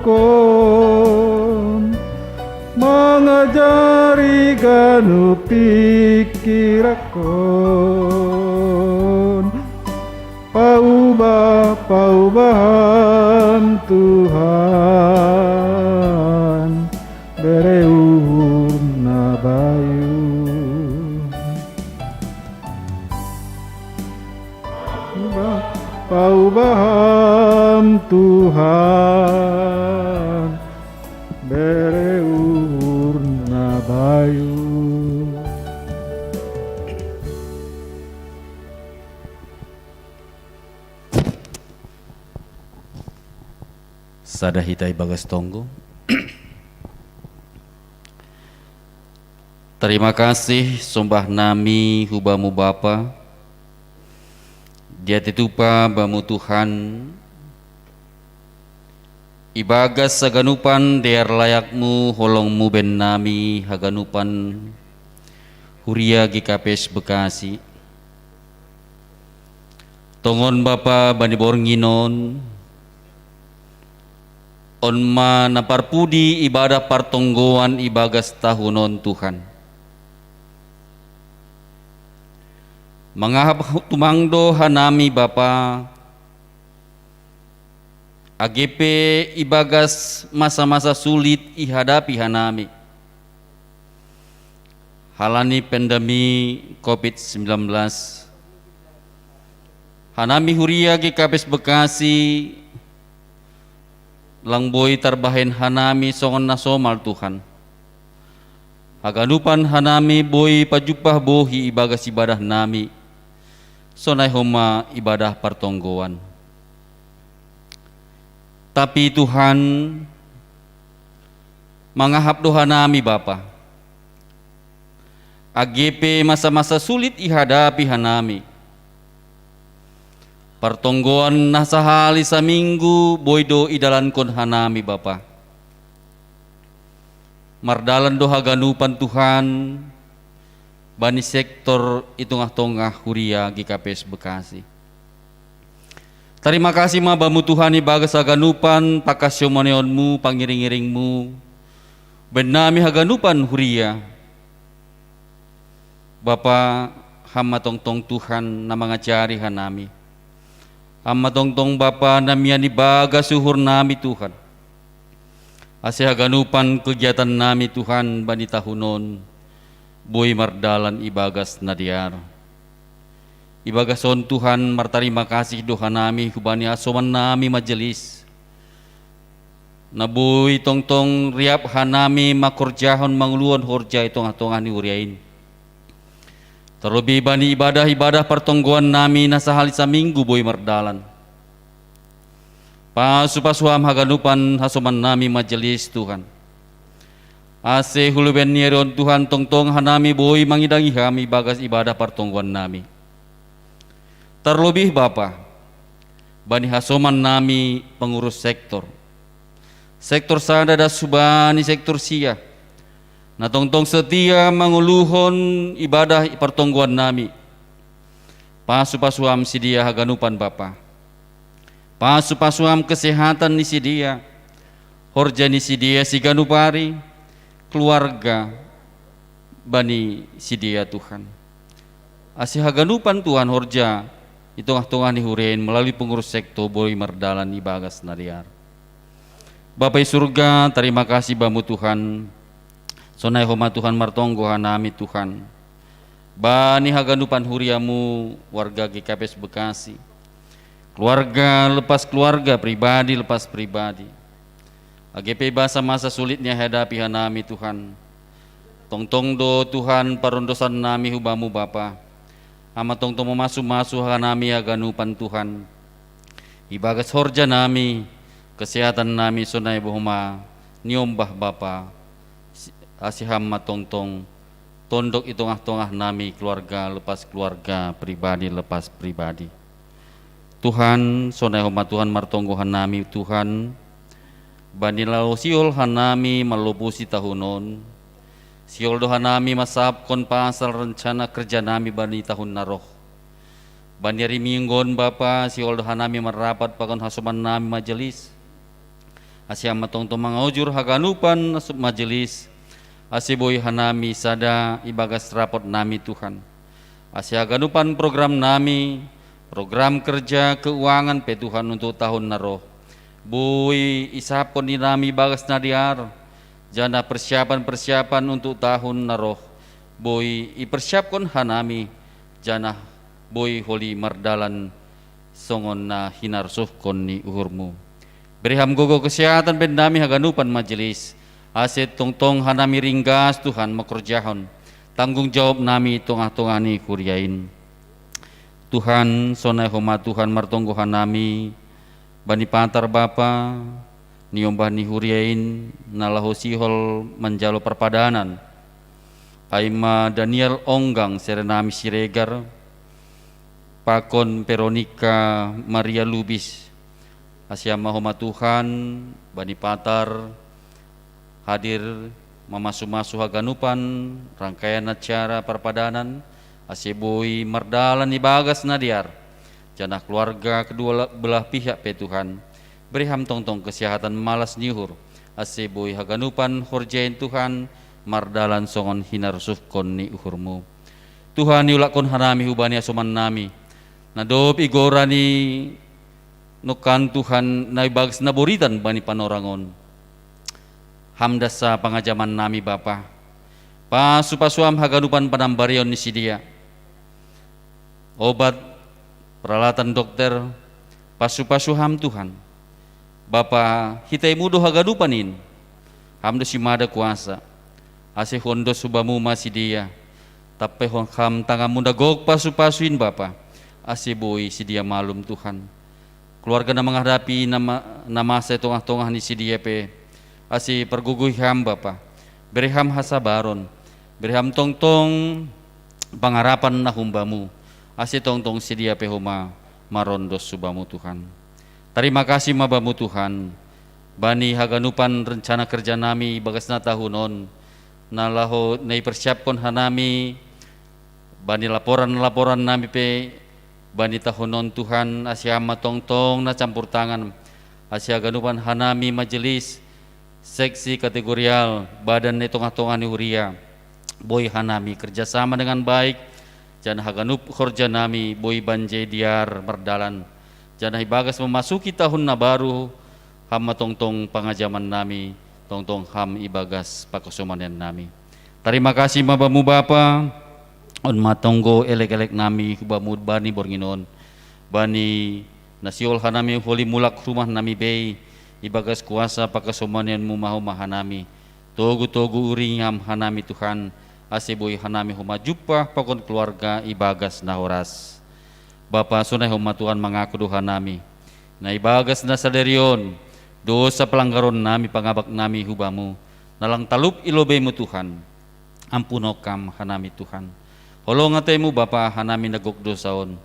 mangajari ganup pingkirankon. Paubah, paubah Ahu, Tuhan, bere uhur na bayu. Paubah, paubah Ahu, Tuhan, bere uhur na bayu. Sada hita ibagas tonggo. Tarima kasih sombah nami hu Bamu Bapa, diatitupa Bamu Tuhan, ibagas haganupan dear layak-Mu, holong-Mu bahen nami haganupan huria G K P S Bekasi. Tongon Bapa, bani borngin on, on ma na parpudi ibadah partonggoan ibagas tahun on, Tuhan. Mangahap tumang do hanami Bapa, age pe ibagas masa-masa sulit ihadapi hanami halani pandemi covid sembilan belas. Hanami huria G K P S Bekasi lang boi tarbahen hanami songon na somal, Tuhan. Haganupan hanami boi pajumpah bohi ibagas ibadah nami, sonai homa ibadah partonggoan. Tapi Tuhan, mangahap do hanami Bapa, age pe masa-masa sulit ihadapi hanami. Partonggoan na sahali saminggu boi do idalankon hanami Bapa. Mardalan do haganupan, Tuhan, bani sektor i tongah-tongah huria G K P S Bekasi. Tarima kasih ma Bamu Tuhan ibagas haganupan pangkasimaneon-Mu, pangiring-iring-Mu, bahen nami haganupan huria. Bapa, Ham ma tongtong Tuhan na mangajari hanami. Ham ma tongtong Bapa na mian ibagas uhur nami, Tuhan. Ase haganupan kegiatan nami, Tuhan, bani tahun on boi mardalan ibagas na dear. Ibagas on, Tuhan, martarima kasih do hanami hubani hasoman nami majelis, na boi tongtong riap hanami mangkorjahon, manguluhon horja i tongah-tongah ni huria in. Tarlobei bani ibadah-ibadah partonggoan nami na sahali saminggu boi mardalan. Pasu-pasu ham haganupan hasoman nami majelis Tuhan. Ase huluben ni ari on Tuhan tongtong hanami boi mangidangi ham ibagas ibadah partonggoan nami. Tarlobih Bapa, bani hasoman nami pengurus sektor. Sektor sada das hubani sektor sia. Na tongtong setia mangoluhon ibadah partonggoan nami. Pasu-pasu ham sidia haganupan Bapa. Pasu-pasu ham kesehatan ni sidia. Horja ni sidia siganup ari, keluarga bani sidia Tuhan. Ase haganupan Tuhan horja i tongah-tongah ni huria in melalui pengurus sektor boi mardalan ibagas na dear. Bapa i surga, tarima kasih bamu Tuhan. Sonai homa Tuhan martonggo hanami Tuhan. Bani haganupan huriamu warga G K P S Bekasi. Keluarga lepas keluarga, pribadi lepas pribadi. Age pe basa masa sulit ni hadapi hanami Tuhan. Tongtong do Tuhan parondosan nami hubamu Bapa. Ama tongtong mamasu-masu hanami haganupan Tuhan. Ibagas horja nami, kesehatan nami sonai bohoma niombah Bapa. Ase ham ma tongtong tondok i tongah-tongah nami keluarga lepas keluarga, pribadi lepas pribadi. Tuhan, sonai homa Tuhan martonggo hanami Tuhan. Bani laho sihol hanami malopusi tahun on. Sihol do hanami masapkon pasal rencana kerja nami bani tahun na roh. Bani ari Minggu on Bapa, sihol do hanami marrapat pakon hasoman nami majelis. Ase ham ma tongtong mangaujur haganupan majelis. Ase boi hanami sada ibagas rapot nami Tuhan. Ase haganupan program nami, program kerja keuangan pe Tuhan untuk tahun na roh. Boi isapkon ni nami ibagas na dear, janah persiapan-persiapan untuk tahun na roh. Boi ipersiapkon hanami, janah boi holi mardalan songon na hinarosuhkon ni uhurmu. Bere ham gogo kesehatan bennami haganupan majelis, ase tongtong hanami ringgas Tuhan mangkorjahon tanggung jawab nami tongah-tongah ni huria in. Tuhan, sonai homa Tuhan martonggo hanami, bani patar Bapa, niombah ni huria in na laho sihol manjalo parpadanan. Ai ma Daniel Onggang serenami Siregar, pakon Veronica Maria Lubis. Ase ham ma homa Tuhan, bani patar, hadir mamasu-masu haganupan, rangkaian acara parpadanan, ase boi mardalan ibagas na dear. Janah keluarga kedua belah pihak pe Tuhan. Bere ham tongtong kesehatan malas ni uhur. Ase boi haganupan horja in Tuhan, mardalan songon hinarosuhkon ni uhurmu. Tuhan, iulakkon hanami hubani hasoman nami. Na dob igora ni nongkan Tuhan na ibagas na boritan bani panorang on. Ham das sa pangajaman nami Bapa. Pasu-pasu ham haganupan panambarion ni sidia. Obat, peralatan dokter, pasu-pasu ham Tuhan. Bapa, hitaimu do haganupan in. Ham do simada kuasa. Ase huondos hubamu ma sidia. Tampehon ham tanganmu na gok pasu-pasu in Bapa. Ase boi sidia malum Tuhan. Keluarga na manghadapi na ma-, na masa i tongah-tongah ni sidia pe. Ase pargogoi ham Bapa. Bere ham hasabaron. Bere ham tongtong pangarapan na humbamu. Ase tongtong sidia pe homa marondos hubamu Tuhan. Tarima kasih ma bamu Tuhan. Bani haganupan rencana kerja nami ibagas na tahun on. Na laho na ipersiapkon hanami bani laporan-laporan nami pe bani tahun on Tuhan, ase ham ma tongtong na campur tangan, ase haganupan hanami majelis, seksi kategorial, badan na i tongah-tongah ni huria, boi hanami kerjasama dengan baik, janah haganup horja nami boi banjai dear mardalan, janah ibagas memasuki tahun na baru, ham ma tongtong pangajaman nami, tongtong ham ibagas pakasomanean nami. Tarima kasih ma bamu Bapa, on ma tonggo elek-elek nami hubamu bani borngin on. Bani na sihol hanami holi mulak rumah nami bei, ibagas kuasa pakasomaneanmu ma homa hanami. Togu-togu uringi ham hanami Tuhan, ase boi hanami homa jumpah pakon keluarga ibagas na horas. Bapa, sonai homa Tuhan mangaku do hanami. Na ibagas na sadari on, dosa palanggaron nami pangabak nami hu Bamu, na lang talup i lobei-Mu Tuhan, ampuno Kam hanami Tuhan. Holong atei-Mu Bapa hanami na gok dosa on,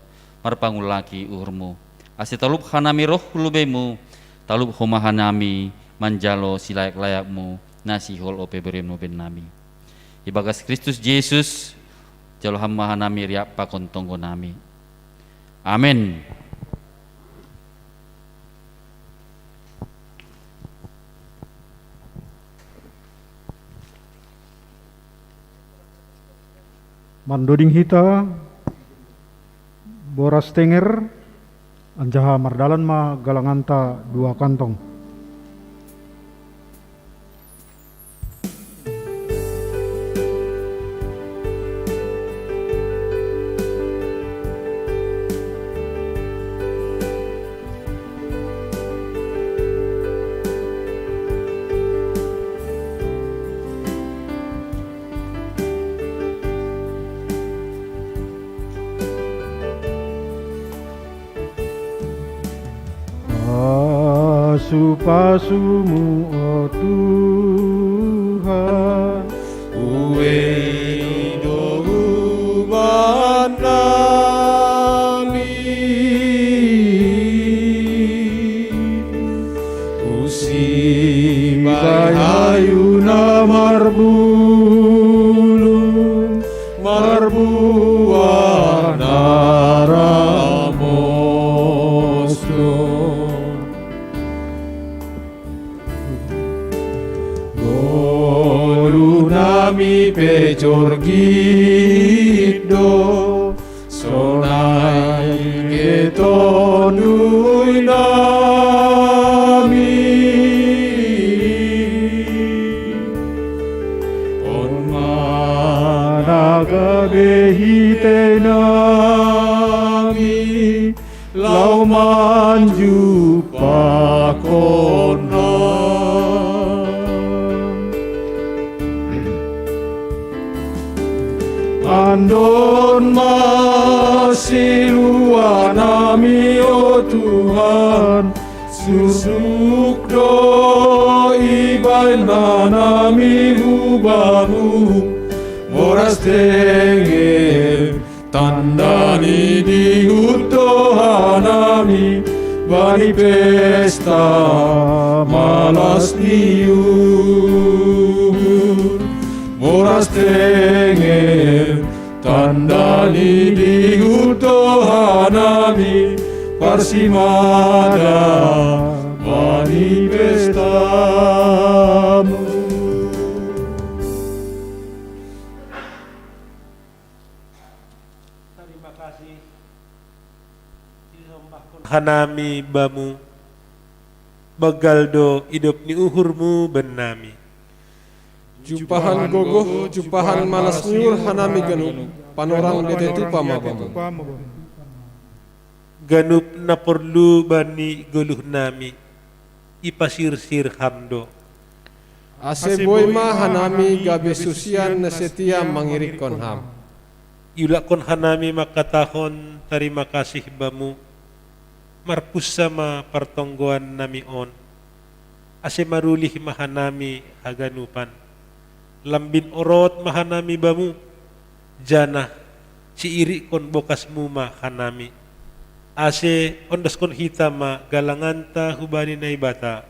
marpangulaki uhur-Mu. Ase talup hanami roh hu lobei-Mu, talup homa hanami manjalo silayak-layak-Mu, na sihol ope bere-Mu bennami. Ibagas Kristus Jesus, jalo Ham ma hanami riap pakon tonggo nami. Amen. Mandoding hita boras tenger, anjaha mardalan ma galanganta dua kantong. Pasu-pasu-Mu, o Tuhan, uei do hubannami. Usimbai hayu na marbulung, marbuah na ramos do. Goluh nami pe jorgit do, sonai pe tondui nami. On ma na gabe hitei nami, laho manjumpahkon Ham. Andon ma silua nami, o Tuhan, susuk do ibahen hanami hu Bamu boras tenger, tanda ni dihut do hanami bani pesta malas ni uhur. Boras tenger, tanda ni dihut do hanami parsimada bani pesta-Mu. Tarima kasih. Isombahkon hanami Bamu, banggal do idop ni uhur-Mu bennami. Jumpahan gogoh, jumpahan malas ni uhur hanami ganup, panorang diatei tupa ma Bamu. Ganup na porlu bani goluh nami, ipasirsir Ham do. Ase boi ma hanami gabe susian na setia mangirikkon Ham. Iulakkon hanami mangkatahon tarima kasih Bamu, marpunsa ma partonggoan nami on, ase marulih ma hanami haganupan. Lambin orot ma hanami Bamu, janah siirikkon bokas-Mu ma hanami. Ase ondoskon hita ma galanganta hubani Naibata.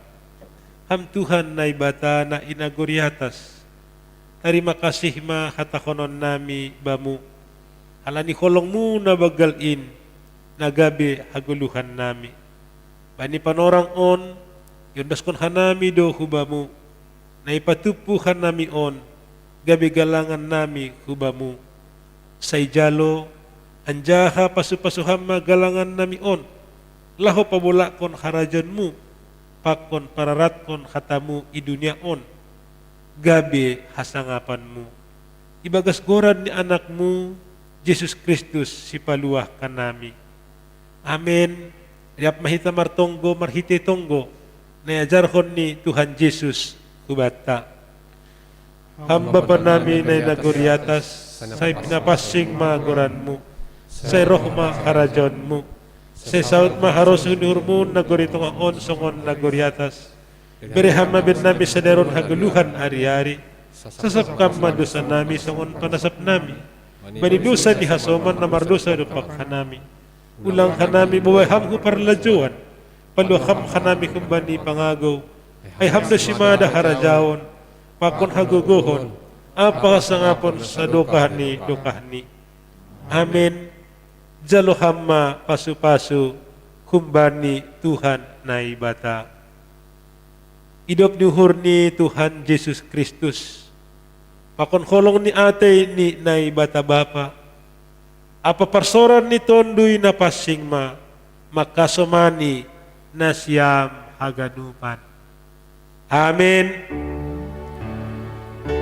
Ham Tuhan Naibata na i nagori atas, tarima kasih ma hatahonon nami Bamu, halani holong-Mu na banggal in, na gabe hagoluhan nami. Bani panorang on, iondoskon hanami do hu Bamu, na ipatumpu hanami on, gabe galangan nami hu Bamu. Sai jalo, anjaha pasu-pasu Ham ma galangan nami on, laho pabolakkon harajaon-Mu, pakon pararatkon hata-Mu i dunia on, gabe hasangapan-Mu. Ibagas goran ni Anak-Mu, Jesus Kristus, Sipaluah hanami. Amen. Riap ma hita martonggo marhitei tonggo na iajarhon ni Tuhan Jesus hubanta. Ham Bapa nami na i nagori atas, sai pinapansing ma goran-Mu, sai roh ma harajaon-Mu, Sai saut ma harosuh ni uhurmu nagori tongah on songon nagori atas. Bere Ham ma baen nami sadari on hagoluhan ari-ari. Sasap Ham ma dosa nami songon panasap nami bani dosa ni hasoman na mardosa dompak hanami. Ulang hanami bobai Ham hu parlajouan. Palua Ham hanami humbani pangagou. Ai Ham do simada harajaon, pakon hagogohon, ampa hasangapon sadokah ni dokahni. Amen. Jalo Ham ma pasu-pasu humbani Tuhan Naibata. Idop ni uhur ni Tuhan Jesus Kristus, pakon holong ni atei ni Naibata Bapa, ampa parsoran ni Tonduy Napansing ma, mangkasomani nasiam haganupan. Amen. Amen.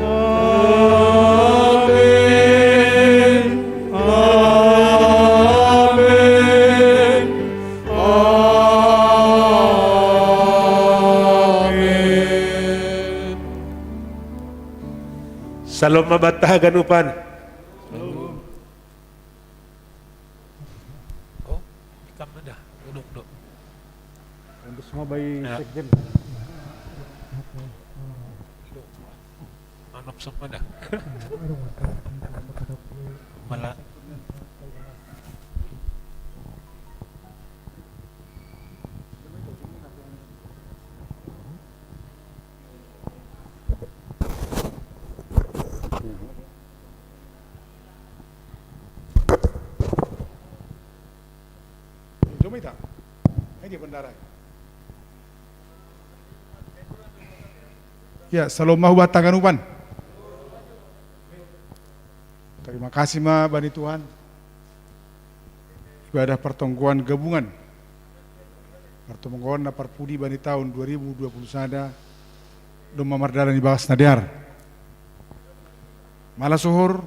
Amen. Amen. Salom ma banta haganupan. Oh, ikam ada. Duduk, duduk. Untuk semua bayi. Ya. Sekjen. Duduk. Manop semua dah. Malah. Jom ita. Ini dia bendara. Ya, salom ma banta haganupan. Terima kasih ma bani Tuhan. Ibadah pertonggoan gabungan. Pertonggoan na parpudi bani taon dua ribu dua puluh sada. Domma mardalan ibagas na dear. Mala suhur,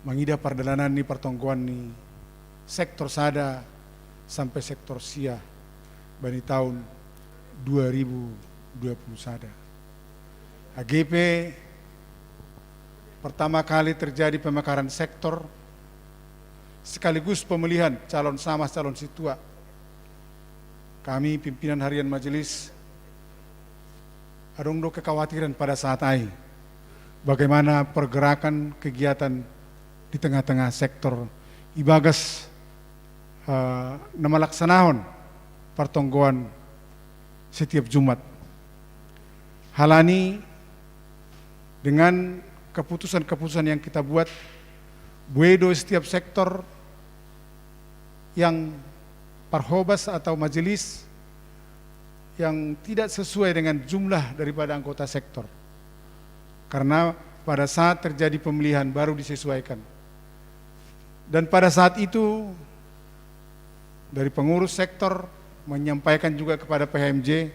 mangida pardalanan ni partonggoan ni sektor sada sampe sektor sia bani taon dua ribu dua puluh sada. Age pe pertama kali terjadi pemekaran sektor sekaligus pemilihan calon samas calon sintua, kami pimpinan harian majelis adong do kekhawatiran pada saat ai, bagaimana pergerakan kegiatan di tengah-tengah sektor ibagas, eh, na malaksanahon partonggoan setiap Jumat. Halani dengan keputusan-keputusan yang kita buat, buedo setiap sektor yang parhobas atau majelis yang tidak sesuai dengan jumlah daripada anggota sektor. Karena pada saat terjadi pemilihan baru disesuaikan. Dan pada saat itu dari pengurus sektor menyampaikan juga kepada P H M J,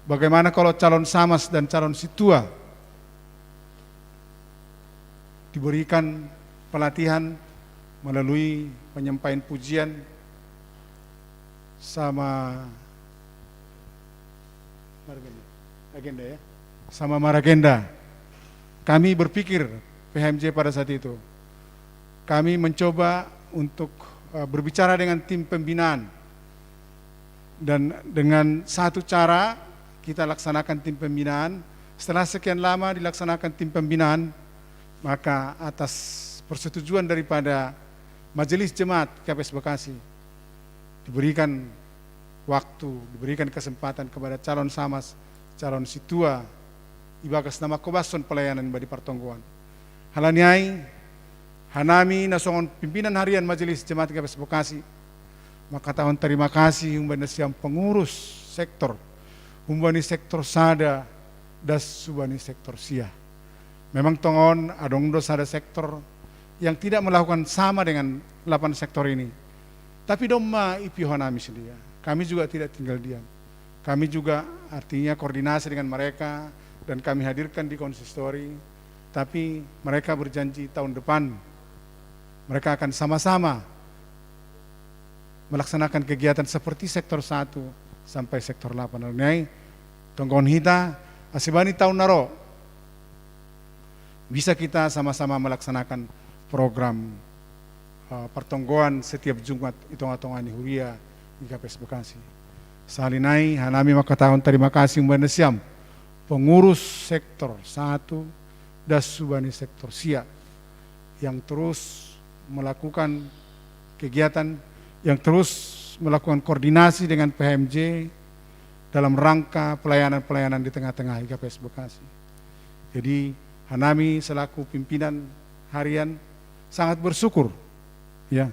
bagaimana kalau calon samas dan calon situa diberikan pelatihan melalui penyampaian pujian sama Maragenda, ya, sama Maragenda. Kami berpikir P H M J pada saat itu, kami mencoba untuk, eh, berbicara dengan tim pembinaan. Dan dengan satu cara kita laksanakan tim pembinaan. Setelah sekian lama dilaksanakan tim pembinaan, maka atas persetujuan daripada Majelis Jemaat K P S Bekasi, diberikan waktu, diberikan kesempatan kepada calon samas, calon situa, ibagas na mangkobaskon pelayanan bani partonggoan. Halani ai, hanami na songon pimpinan harian Majelis Jemaat K P S Bekasi mangkatahon terima kasih humbani nasiam pengurus sektor, humbani sektor sada das humbani sektor sia. Memang tongon adong do sada sektor yang tidak melakukan sama dengan lapan sektor ini. Tapi domma ipio hanami sidea. Kami juga tidak tinggal diam. Kami juga artinya koordinasi dengan mereka dan kami hadirkan di konsistori. Tapi mereka berjanji tahun depan mereka akan sama-sama melaksanakan kegiatan seperti sektor satu sampai sektor delapan. Halani ai, tonggohon hita, asa bani taon na ro bisa kita sama-sama melaksanakan program eh, pertonggoan setiap Jumat i tonga-tonga ni huria GKPS Bekasi. Sahali nai hanami makatahon tarima kasih umbani nasiam, pengurus sektor satu das hubani sektor sia, yang terus melakukan kegiatan, yang terus melakukan koordinasi dengan P H M J dalam rangka pelayanan-pelayanan di tengah-tengah GKPS Bekasi. Jadi, hanami selaku pimpinan harian sangat bersyukur, ya.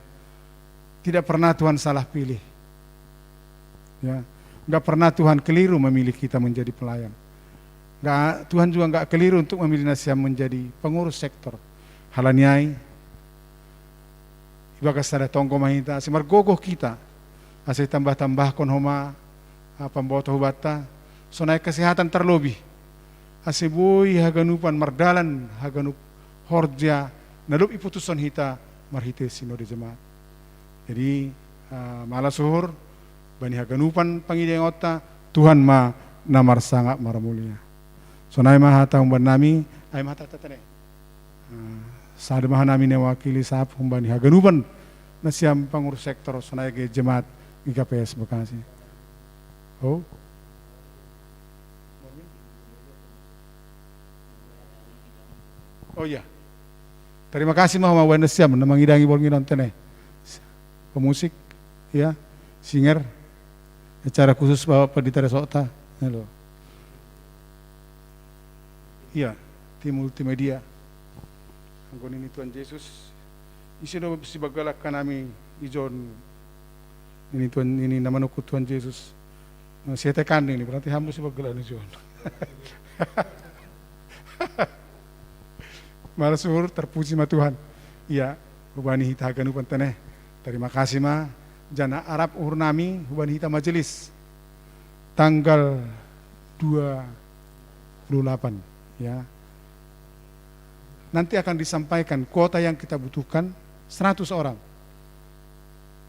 Tidak pernah Tuhan salah pilih. Ya, nggak pernah Tuhan keliru memilih kita menjadi pelayan. Nggak, Tuhan juga nggak keliru untuk memilih nasiam menjadi pengurus sektor. Halani ai, ibagas sada tonggo ma hita, ase margogoh hita, ase tambah-tambahkon homa, ah, pamboto hubanta, sonai kesehatan terlebih. Ase boi haganupan mardalan, haganup horja, na dob iputushon hita marhite Sinode Jemaat. Jadi, ah, malas uhur, bani haganupan pangidaonta, Tuhan ma na marsangap marmulia. Sonai ma hata umbannami, ai ma hata tene. Ah, sada ma hanami na mewakili sahap umbani haganupan nasiam pangurus sektor sonai ge jemaat GKPS Bekasi. Oh. Oh iya. Terima kasih ma homa umbani nasiam na mangidangi borngin on tene. Pemusik, ya, singer. Acara khusus Bapak Pendeta Resokta. Halo. Iya, tim multimedia. Anggo nini Tuhan Jesus, ise do sibanggalangka nami ijon, nini Tuhan, nini na manungkun Tuhan Jesus. Nah, sietekan nini, berarti ham do sibanggalan ijon. Malas uhur, terpuji ma Tuhan. Iya, hubani hita haganupan tene. Terima kasih ma, janah arap uhur nami hubani hita majelis tanggal dua puluh delapan, ya. Nanti akan disampaikan kuota yang kita butuhkan seratus orang.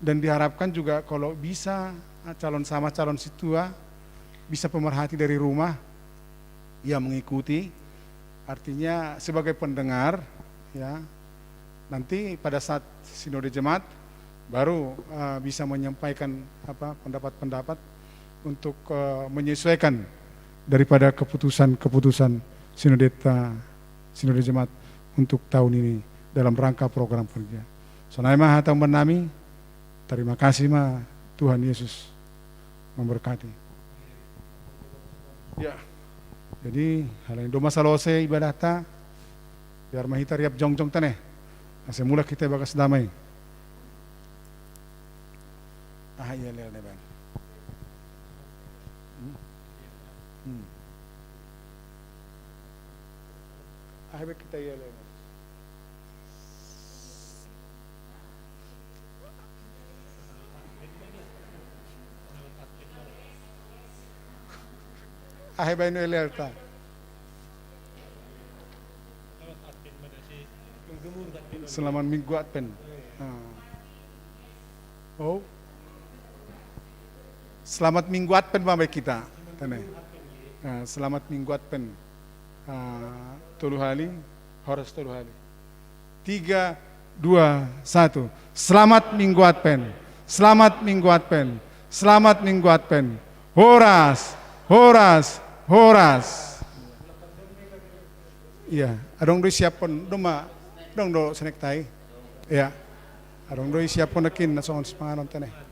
Dan diharapkan juga kalau bisa, ah, calon sama calon situa bisa pemerhati dari rumah, ya, mengikuti. Artinya sebagai pendengar, ya. Nanti pada saat sinode jemaat baru, eh, bisa menyampaikan apa, pendapat-pendapat untuk, eh, menyesuaikan daripada keputusan-keputusan sinode ta-, sinode jemaat untuk tahun ini dalam rangka program kerja. Sonai ma hata umbannami, terima kasih ma, Tuhan Yesus memberkati. Ya. Jadi, halani domma salose ibadahta, biar ma hita riap jongjong tene. Ase mulak hita ibagas damai. Aha ielelna ibaen? Hmm? Hmm. Aha be hita ielelna? Aha ibaen ielelta? Selamat Minggu Advent. Ah. Oh. Selamat Minggu Advent, Bapak, hita. Tene. Ah, selamat Minggu Advent. Ah, tolu hali, horas tolu hali. Tiga, dua, satu. Selamat Minggu Advent. Selamat Minggu Advent. Selamat Minggu Advent. Horas, horas, horas. Iya, adong do isiaphon, domma, adong do senektai. Iya. Adong do isiaphon nangkin na songon sipanganon tene.